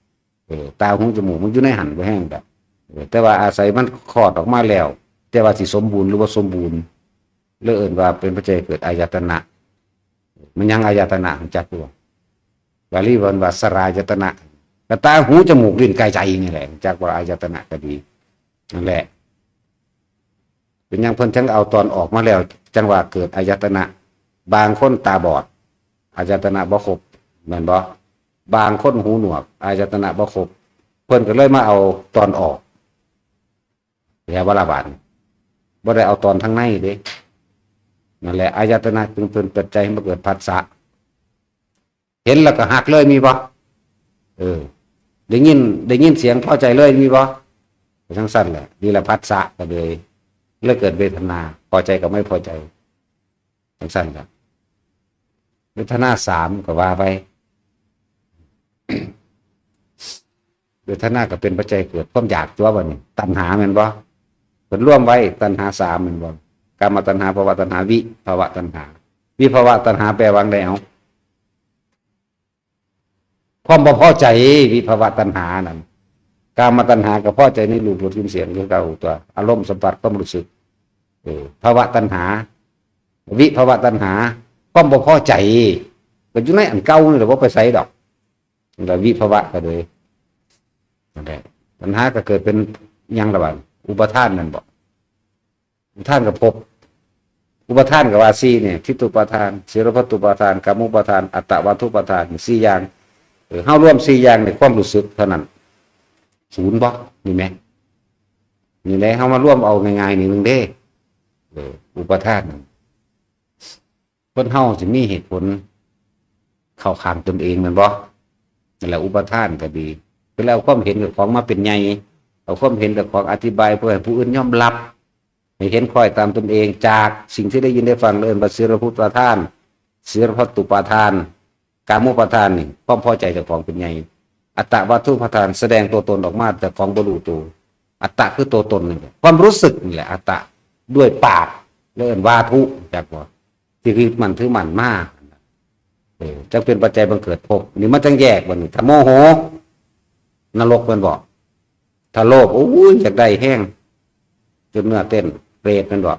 เออ ตา หู จมูก มันอยู่ในหั่น พอแฮงดอก เออ แต่ว่าอาศัยมันคลอดออกมาแล้ว แต่ว่าสิสมบูรณ์หรือบ่สมบูรณ์ เลยเอิ้นว่าเป็นปัจจัยเกิดอายตนะ มันยังอายตนะ รู้จักอยู่ บาลีเพิ่นว่าสลายตนะ ก็ตา หู จมูก ลิ้น กาย ใจนี่แหละ รู้จักว่าอายตนะก็ดี นั่นแหละ เป็นหยังเพิ่นจั่งเอาตอนออกมาแล้ว จั่งว่าเกิดอายตนะ บางคนตาบอด อายตนะบ่ครบ แม่นบ่ บางคนหูหนวก อายตนะบ่ครบ เพิ่นก็เลยมาเอาตอนออก แถวบาลาบาด บ่ได้เอาตอนทางในเด้ นั่นแหละ อายตนะจึงเป็นปัจจัยให้มาเกิดผัสสะ เห็นแล้วก็ฮักเลยมีบ่ เออ ได้ยิน ได้ยินเสียงพอใจเลยมีบ่ จั่งซั้นแหละ นี่แหละผัสสะก็เลย เลยเกิดเวทนา พอใจกับไม่พอใจ จั่งซั้นครับ เวทนาสามก็ว่าไป เวทนาก็เป็นปัจจัยเกิดความอยากตัวบัดนี้ ตัณหาแม่นบ่ เพิ่นรวมไว้ตัณหาสามแม่นบ่ กามตัณหา ภวตัณหา วิภวตัณหา วิภวตัณหาแปลว่าจั่งใด เอา ความบ่พอใจ วิภวตัณหานั่น กามตัณหาก็พอใจในรูปรสกลิ่นเสียงคือเก่าตัว อารมณ์สัมผัสความรู้สึก เออ ภวตัณหา วิภวตัณหา ความบ่พอใจ ก็อยู่ในอันเก่านี่แหละ บ่ไปไสดอก นั่นแหละวิภวะก็เลย นั่นแหละ ตัณหาก็เกิดเป็นหยังละบาด อุปาทานนั่นบ่ อุปาทานกับภพ อุปาทานก็ว่าสี่เนี่ย ทิฏฐุปาทาน สีลพัตตุปาทาน กามุปาทาน อัตตวาทุปาทาน สี่อย่าง เออ เฮารวมสี่อย่างในความรู้สึกเท่านั้น ศูนย์บ่ นี่แหม นี่แหละ เฮามารวมเอาง่ายๆนี่หนึ่งเด้ เออ อุปาทานนั่น คนเฮาสิมีเหตุผลเข้าข้างตนเองแม่นบ่ นั่นแหละอุปาทานก็ดี คือเอาความเห็นกับของมาเป็นใหญ่ เอาความเห็นกับของอธิบายเพื่อให้ผู้อื่นยอมรับ ให้เห็นคล้อยตามตนเองจากสิ่งที่ได้ยินได้ฟัง เอิ้นว่าสีลพัตตุปาทาน สีลพัตตุปาทาน กามุปาทานนี่ ความพอใจเจ้าของเป็นใหญ่ อัตตวาทุปาทาน แสดงตัวตนออกมาแต่ของบ่รู้ตัว อัตตะคือตัวตนนี่แหละ ความรู้สึกนี่แหละ อัตตะ ด้วยปาก เอิ้นวาทุ จักบ่ เท ที่ยึดมั่นถือมั่นมา เออ จักเป็นปัจจัยบังเกิดภพ นี่มันจังแยกบัดนี้ ถ้าโมโห นรกแม่นบ่ ถ้าโลภ โอ้ย อยากได้แฮง จนเนื้อเต้น เปรตแม่นบ่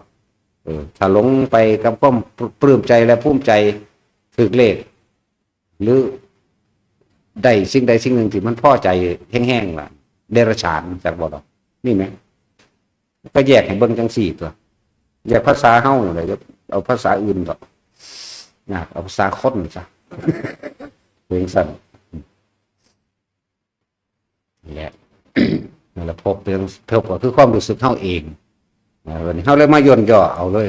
เออ ถ้าหลงไปกับความปลื้มใจและภูมิใจ ถืกเลข หรือได้สิ่งใดสิ่งหนึ่งที่มันพอใจแฮงๆ ล่ะ เดรัจฉาน จักบ่ดอก นี่แหม ก็แยกให้เบิ่งจังซี่ตั๊ว แยกภาษาเฮานี่แหละ อย่าเอาภาษาอื่นดอก นะ เอาภาษาคนซะ เป็นซั่น นี่แหละ นั่นแหละ ภพเป็น ภพก็คือความรู้สึกเฮาเอง นะ วันนี้เฮาเลยมาย่นย่อเอาเลย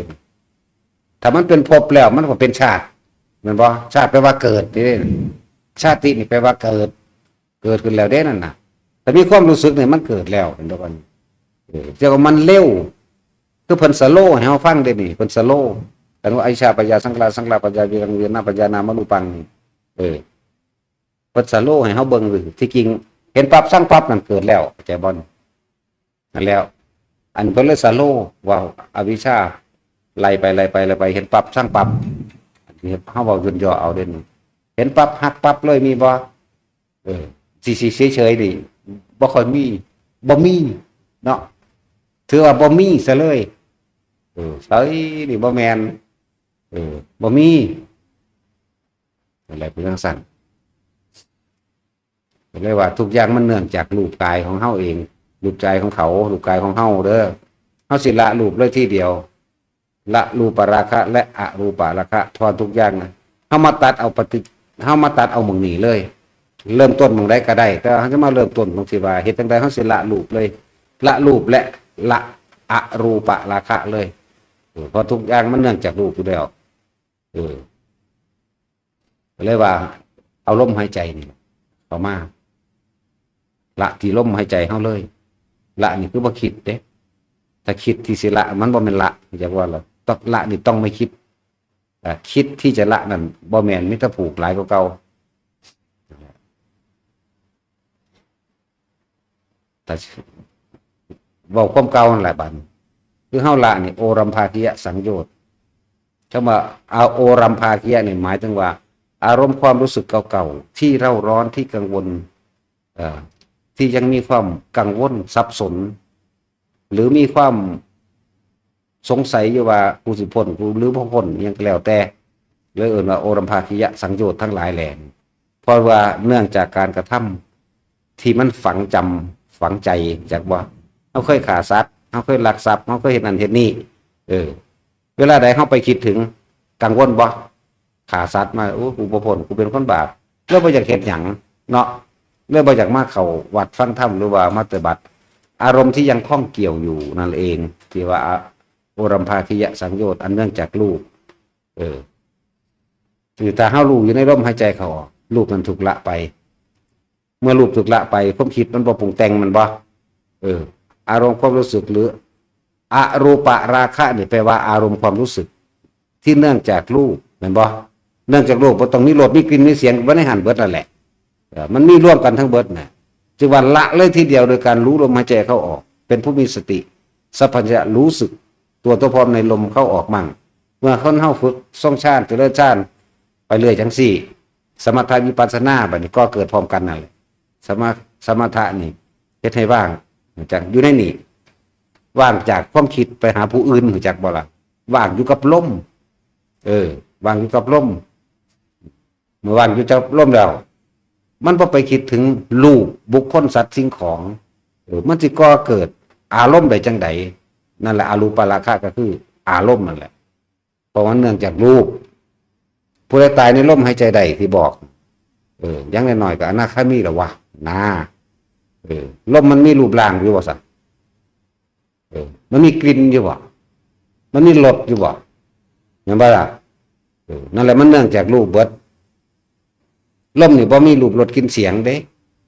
ถ้ามันเป็นภพแล้วมันก็เป็นชาติ แม่นบ่ ชาติแปลว่าเกิดนี่ ชาตินี่แปลว่าเกิด เกิดขึ้นแล้วเด้นั่นน่ะ แต่มีความรู้สึกนี่มันเกิดแล้ว เห็นบ่ เออ แต่ว่ามันเร็ว คือเพิ่นสโลว์ให้เฮาฟังเด้นี่ เพิ่นสโลว์ อันว่าอวิชชาปัญญา สังขาราสังขารปัญญา วิญญาณปัญญา นามรูปังนี่ เออ เพิ่นสโลว์ให้เฮาเบิ่งซื่อ ที่จริง เห็นปั๊บ ซังปั๊บ นั่นเกิดแล้ว เข้าใจบ่ นั่นแหล้ว อันเพิ่นเลยสโลว์ ว่าอวิชชา ไล่ไป ไล่ไป ไล่ไป เห็นปั๊บ ซังปั๊บ เฮาเว้าย่นย่อเอาเด้นี่ เห็นปั๊บ ฮักปั๊บเลย มีบ่ เออ สิ สิเฉยๆ นี่ บ่ค่อยมี บ่มี เนาะ ถือว่าบ่มีซะเลย เออ เฉยนี่บ่แม่น เออ บ่มี อะไรเป็นจั่งซั่น ก็เลยว่าทุกอย่างมันเนื่องจากรูปกายของเฮาเอง รูปใจของเขา รูปกายของเฮาเด้อ เฮาสิละรูปเลยทีเดียว ละรูปราคะและอรูปราคะ เพราะทุกอย่างนะ เฮามาตัดเอาปฏิ เฮามาตัดเอาหม่องนี้เลย เริ่มต้นหม่องใดก็ได้ แต่ว่าเฮาจะมาเริ่มต้นตรงที่ว่า เฮ็ดจั่งใดเฮาสิละรูปเลย ละรูปและละอรูปราคะเลย เออ เพราะทุกอย่างมันเนื่องจากรูปอยู่แล้ว เออ ก็เลยว่า เอาลมหายใจนี่เข้ามา ละที่ลมหายใจเฮาเลย ละนี่คือบ่คิดเด้ ถ้าคิดที่สิละ มันบ่แม่นละ อยากว่าละ ต้องละนี่ต้องไม่คิด อ่ะ คิดที่จะละนั่นบ่แม่น มีแต่ผูกหลายกว่าเก่า แต่เว้าความเก่านั่นแหละบัดนี้ คือเฮาละนี่ โอรัมภากิยสังโยชน์ คำว่าอาโอรัมภากิยะนี่หมายถึงว่า อารมณ์ความรู้สึกเก่าๆ ที่เร่าร้อน ที่กังวล เอ่อ ที่ยังมีความกังวลสับสน หรือมีความสงสัยอยู่ว่า กูสิพ้น กูหรือบ่พ้น อิหยังก็แล้วแต่ เลยเอิ้นว่าโอรัมภากิยะสังโยชน์ทั้งหลายแหล่ เพราะว่าเนื่องจากการกระทำที่มันฝังจำ ฝังใจ จักบ่ เฮาเคยฆ่าสัตว์ เฮาเคยลักทรัพย์ เฮาเคยเฮ็ดนั่นเฮ็ดนี่ เออ เวลาใดเฮาไปคิดถึง กังวลบ่ ฆ่าสัตว์มา โอ้ กูบ่พ้น กูเป็นคนบาป เลยบ่อยากเฮ็ดหยังเนาะ เลยบ่อยากมาเข้าวัดฟังธรรม หรือว่ามาปฏิบัติ อารมณ์ที่ยังข้องเกี่ยวอยู่นั่นเอง ที่ว่าโอรัมภากิยะสังโยชน์ อันเนื่องจากรูป เออ คือถ้าเฮารู้อยู่ในลมหายใจเข้าออก รูปมันถูกละไป เมื่อรูปถูกละไป ความคิดมันบ่ปรุงแต่ง มันบ่ เออ อารมณ์ความรู้สึก หรืออรูปราคะนี่แปลว่าอารมณ์ความรู้สึก ที่เนื่องจากรูป แม่นบ่ เนื่องจากรูป บ่ต้องมีรส มีกลิ่น มีเสียง บ่ในหันเบิดนั่นแหละ เออ มันมีรวมกันทั้งเบิดน่ะ จึงว่าละเลยทีเดียวโดยการรู้ลมหายใจเข้าออก เป็นผู้มีสติ สัพพัญญะรู้สึก ตัวตัวพร้อมในลมเข้าออกมั่ง เมื่อคนเฮาฝึกทรงฌาน เจริญฌาน ไปเรื่อยจังซี่ สมถะวิปัสสนา บัดนี้ก็เกิดพร้อมกันนั่นแหละ สมะ สมถะนี่เฮ็ดให้ว่างจากอยู่ในนี่ ว่างจากความคิดไปหาผู้อื่น รู้จักบ่ล่ะ ว่างอยู่กับลม เออ ว่างอยู่กับลม เมื่อว่างอยู่กับลมแล้ว มันบ่ไปคิดถึงรูป บุคคล สัตว์ สิ่งของ เออ มันสิก่อเกิดอารมณ์ได้จังใด นั่นแหละ อรูปราคะก็คืออารมณ์นั่นแหละ เพราะมันเนื่องจากรูป ผู้ใดตายในลมหายใจได้ที่บอก เออ อย่างน้อยๆก็อนาคามีแล้ววะ นะ เออ ลมมันมีรูปร่างอยู่บ่ซั่น เออ มันมีกลิ่นอยู่บ่ มันมีรสอยู่บ่ แม่นบ่ล่ะ เออ นั่นแหละ มันเนื่องจากรูปเบิด ลมนี่บ่มีรูปรสกลิ่นเสียงเด้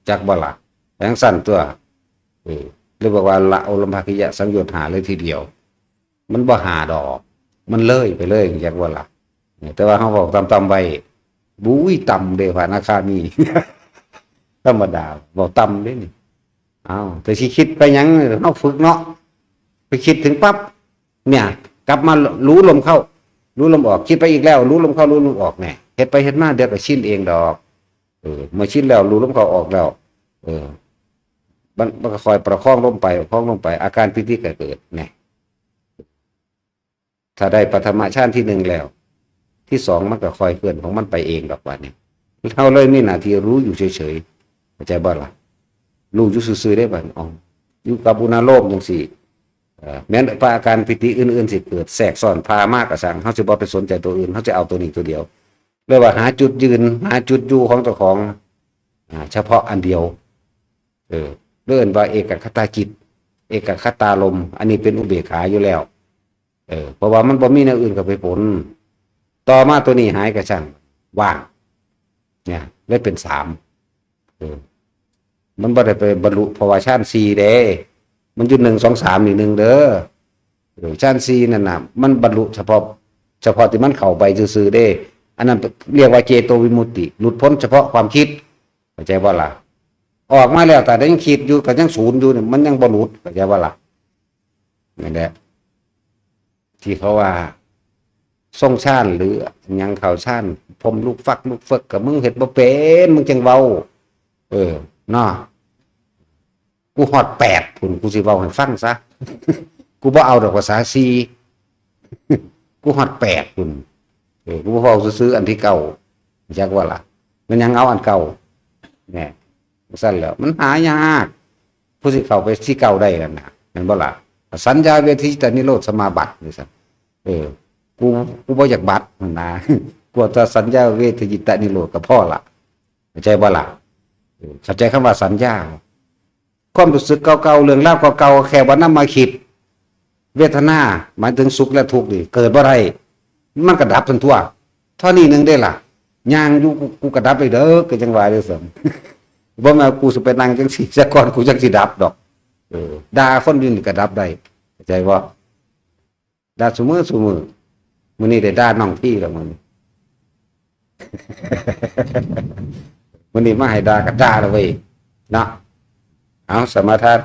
จักบ่ล่ะ จั่งซั่นตั๊ว เออ เลยบอกว่าละโอรัมภากิยะสังโยชน์ห้าเลยทีเดียว มันบ่ห้าดอก มันเลยไปเลย จักบ่ล่ะ แต่ว่าเฮาเว้าต่ำๆไว้ บุ้ย ต่ำเด้ พระอนาคามี ธรรมดา เว้าต่ำเด้นี่ อ้าว แต่สิคิดไปหยัง เฮาฝึกเนาะ ไปคิดถึงปั๊บ เนี่ย กลับมารู้ลมเข้า รู้ลมออก คิดไปอีกแล้ว รู้ลมเข้า รู้ลมออก แน่ เฮ็ดไปเฮ็ดมา เดี๋ยวก็ชินเองดอก เออ เมื่อชินแล้ว รู้ลมเข้าออกแล้ว เออ มัน มันก็ค่อยประคองลมไป ประคองลมไป อาการปีติก็เกิด แน่ ถ้าได้ปฐมฌานที่หนึ่งแล้ว ที่สองมันก็ค่อยเคลื่อนของมันไปเองดอก บาดนี้ เฮาเลยมีหน้าที่รู้อยู่เฉยๆ เข้าใจบ่ล่ะ รู้อยู่ซื่อๆ เด้ บาดนี้ อ๋อ อยู่กับอุณาโลมจังซี่ เอ่อ แม้นพระอาการปีติอื่นๆ สิเกิดแทรกซ้อนผ่ามาก็ซ่าง เฮาสิบ่ไปสนใจตัวอื่น เฮาสิเอาตัวนี้ตัวเดียว เรียกว่าหาจุดยืน หาจุดอยู่ของเจ้าของ อ่า เฉพาะอันเดียว เออ เรียกว่าเอกคตาจิต เอกคตารมณ์ อันนี้เป็นอุเบกขาอยู่แล้ว เออ เพราะว่ามันบ่มีแนวอื่นเข้าไปปน ต่อมาตัวนี้หายก็ซ่าง ว่าง เนี่ย เลยเป็นสาม เออ มันบ่ได้ไปบรรลุภาวะฌานสี่เด้ มันอยู่หนึ่ง สอง สาม นี่หนึ่งเด้อ เออ ฌานสี่นั่นน่ะ มันบรรลุเฉพาะ เฉพาะที่มันเข้าไปซื่อๆ เด้ อันนั้นเรียกว่าเจโตวิมุตติ หลุดพ้นเฉพาะความคิด เข้าใจบ่ล่ะ ออกมาแล้ว แต่ยังคิดอยู่ ก็ยังศูนย์อยู่เนี่ย มันยังบ่หลุด เข้าใจบ่ล่ะ นั่นแหละ ที่เขาว่า ทรงฌานหรือหยังเข้าฌาน ผมลุกฟักลุกเฟิก ก็มึงเฮ็ดบ่เป็น มึงจังเว้า เออ เนาะ กูฮอดแปดพุ้น กูสิเว้าให้ฟังซะ กูบ่เอาดอกภาษาสี่ กูฮอดแปดพุ้น เออ กูบ่เว้าซื่อๆ อันที่เก้า จักว่าล่ะ มันยังเอาอันเก่า แหน่ ซั่นแหล้ว มันหายาก ผู้สิเข้าไปที่เก้าได้นั่นน่ะ แม่นบ่ล่ะ สัญญาเวทยิตานิโรธสมาบัติ นี่ซั่น เออ กู กูบ่อยากบัติหั่นนะ กูเอาแต่สัญญาเวทยิตานิโรธก็พอละ เข้าใจบ่ล่ะ เออ เข้าใจคำว่าสัญญา ความรู้สึกเก่าๆ เรื่องราวเก่าๆ แค่ว่านำมาคิด เวทนา หมายถึงสุขและทุกข์นี่ เกิดบ่ได้ มันก็ดับซั่นตั๊ว เท่านี้หนึ่งเด้ล่ะ ย่างอยู่ กู กูก็ดับไปเด้อ ก็จังว่าเด้อซั่น บ่แม่นกูสิไปนั่งจังซี่ซะก่อน กูจังสิดับดอก เออ ด่าคนอยู่นี่ก็ดับได้ เข้าใจบ่ ด่าซุมื้อซุมื้อ มื้อนี้ได้ด่าน้องพี่แล้วมื้อนี้ มื้อนี้มาให้ด่าก็ด่าแล้วเว้ย เนาะ เอาสมาทาน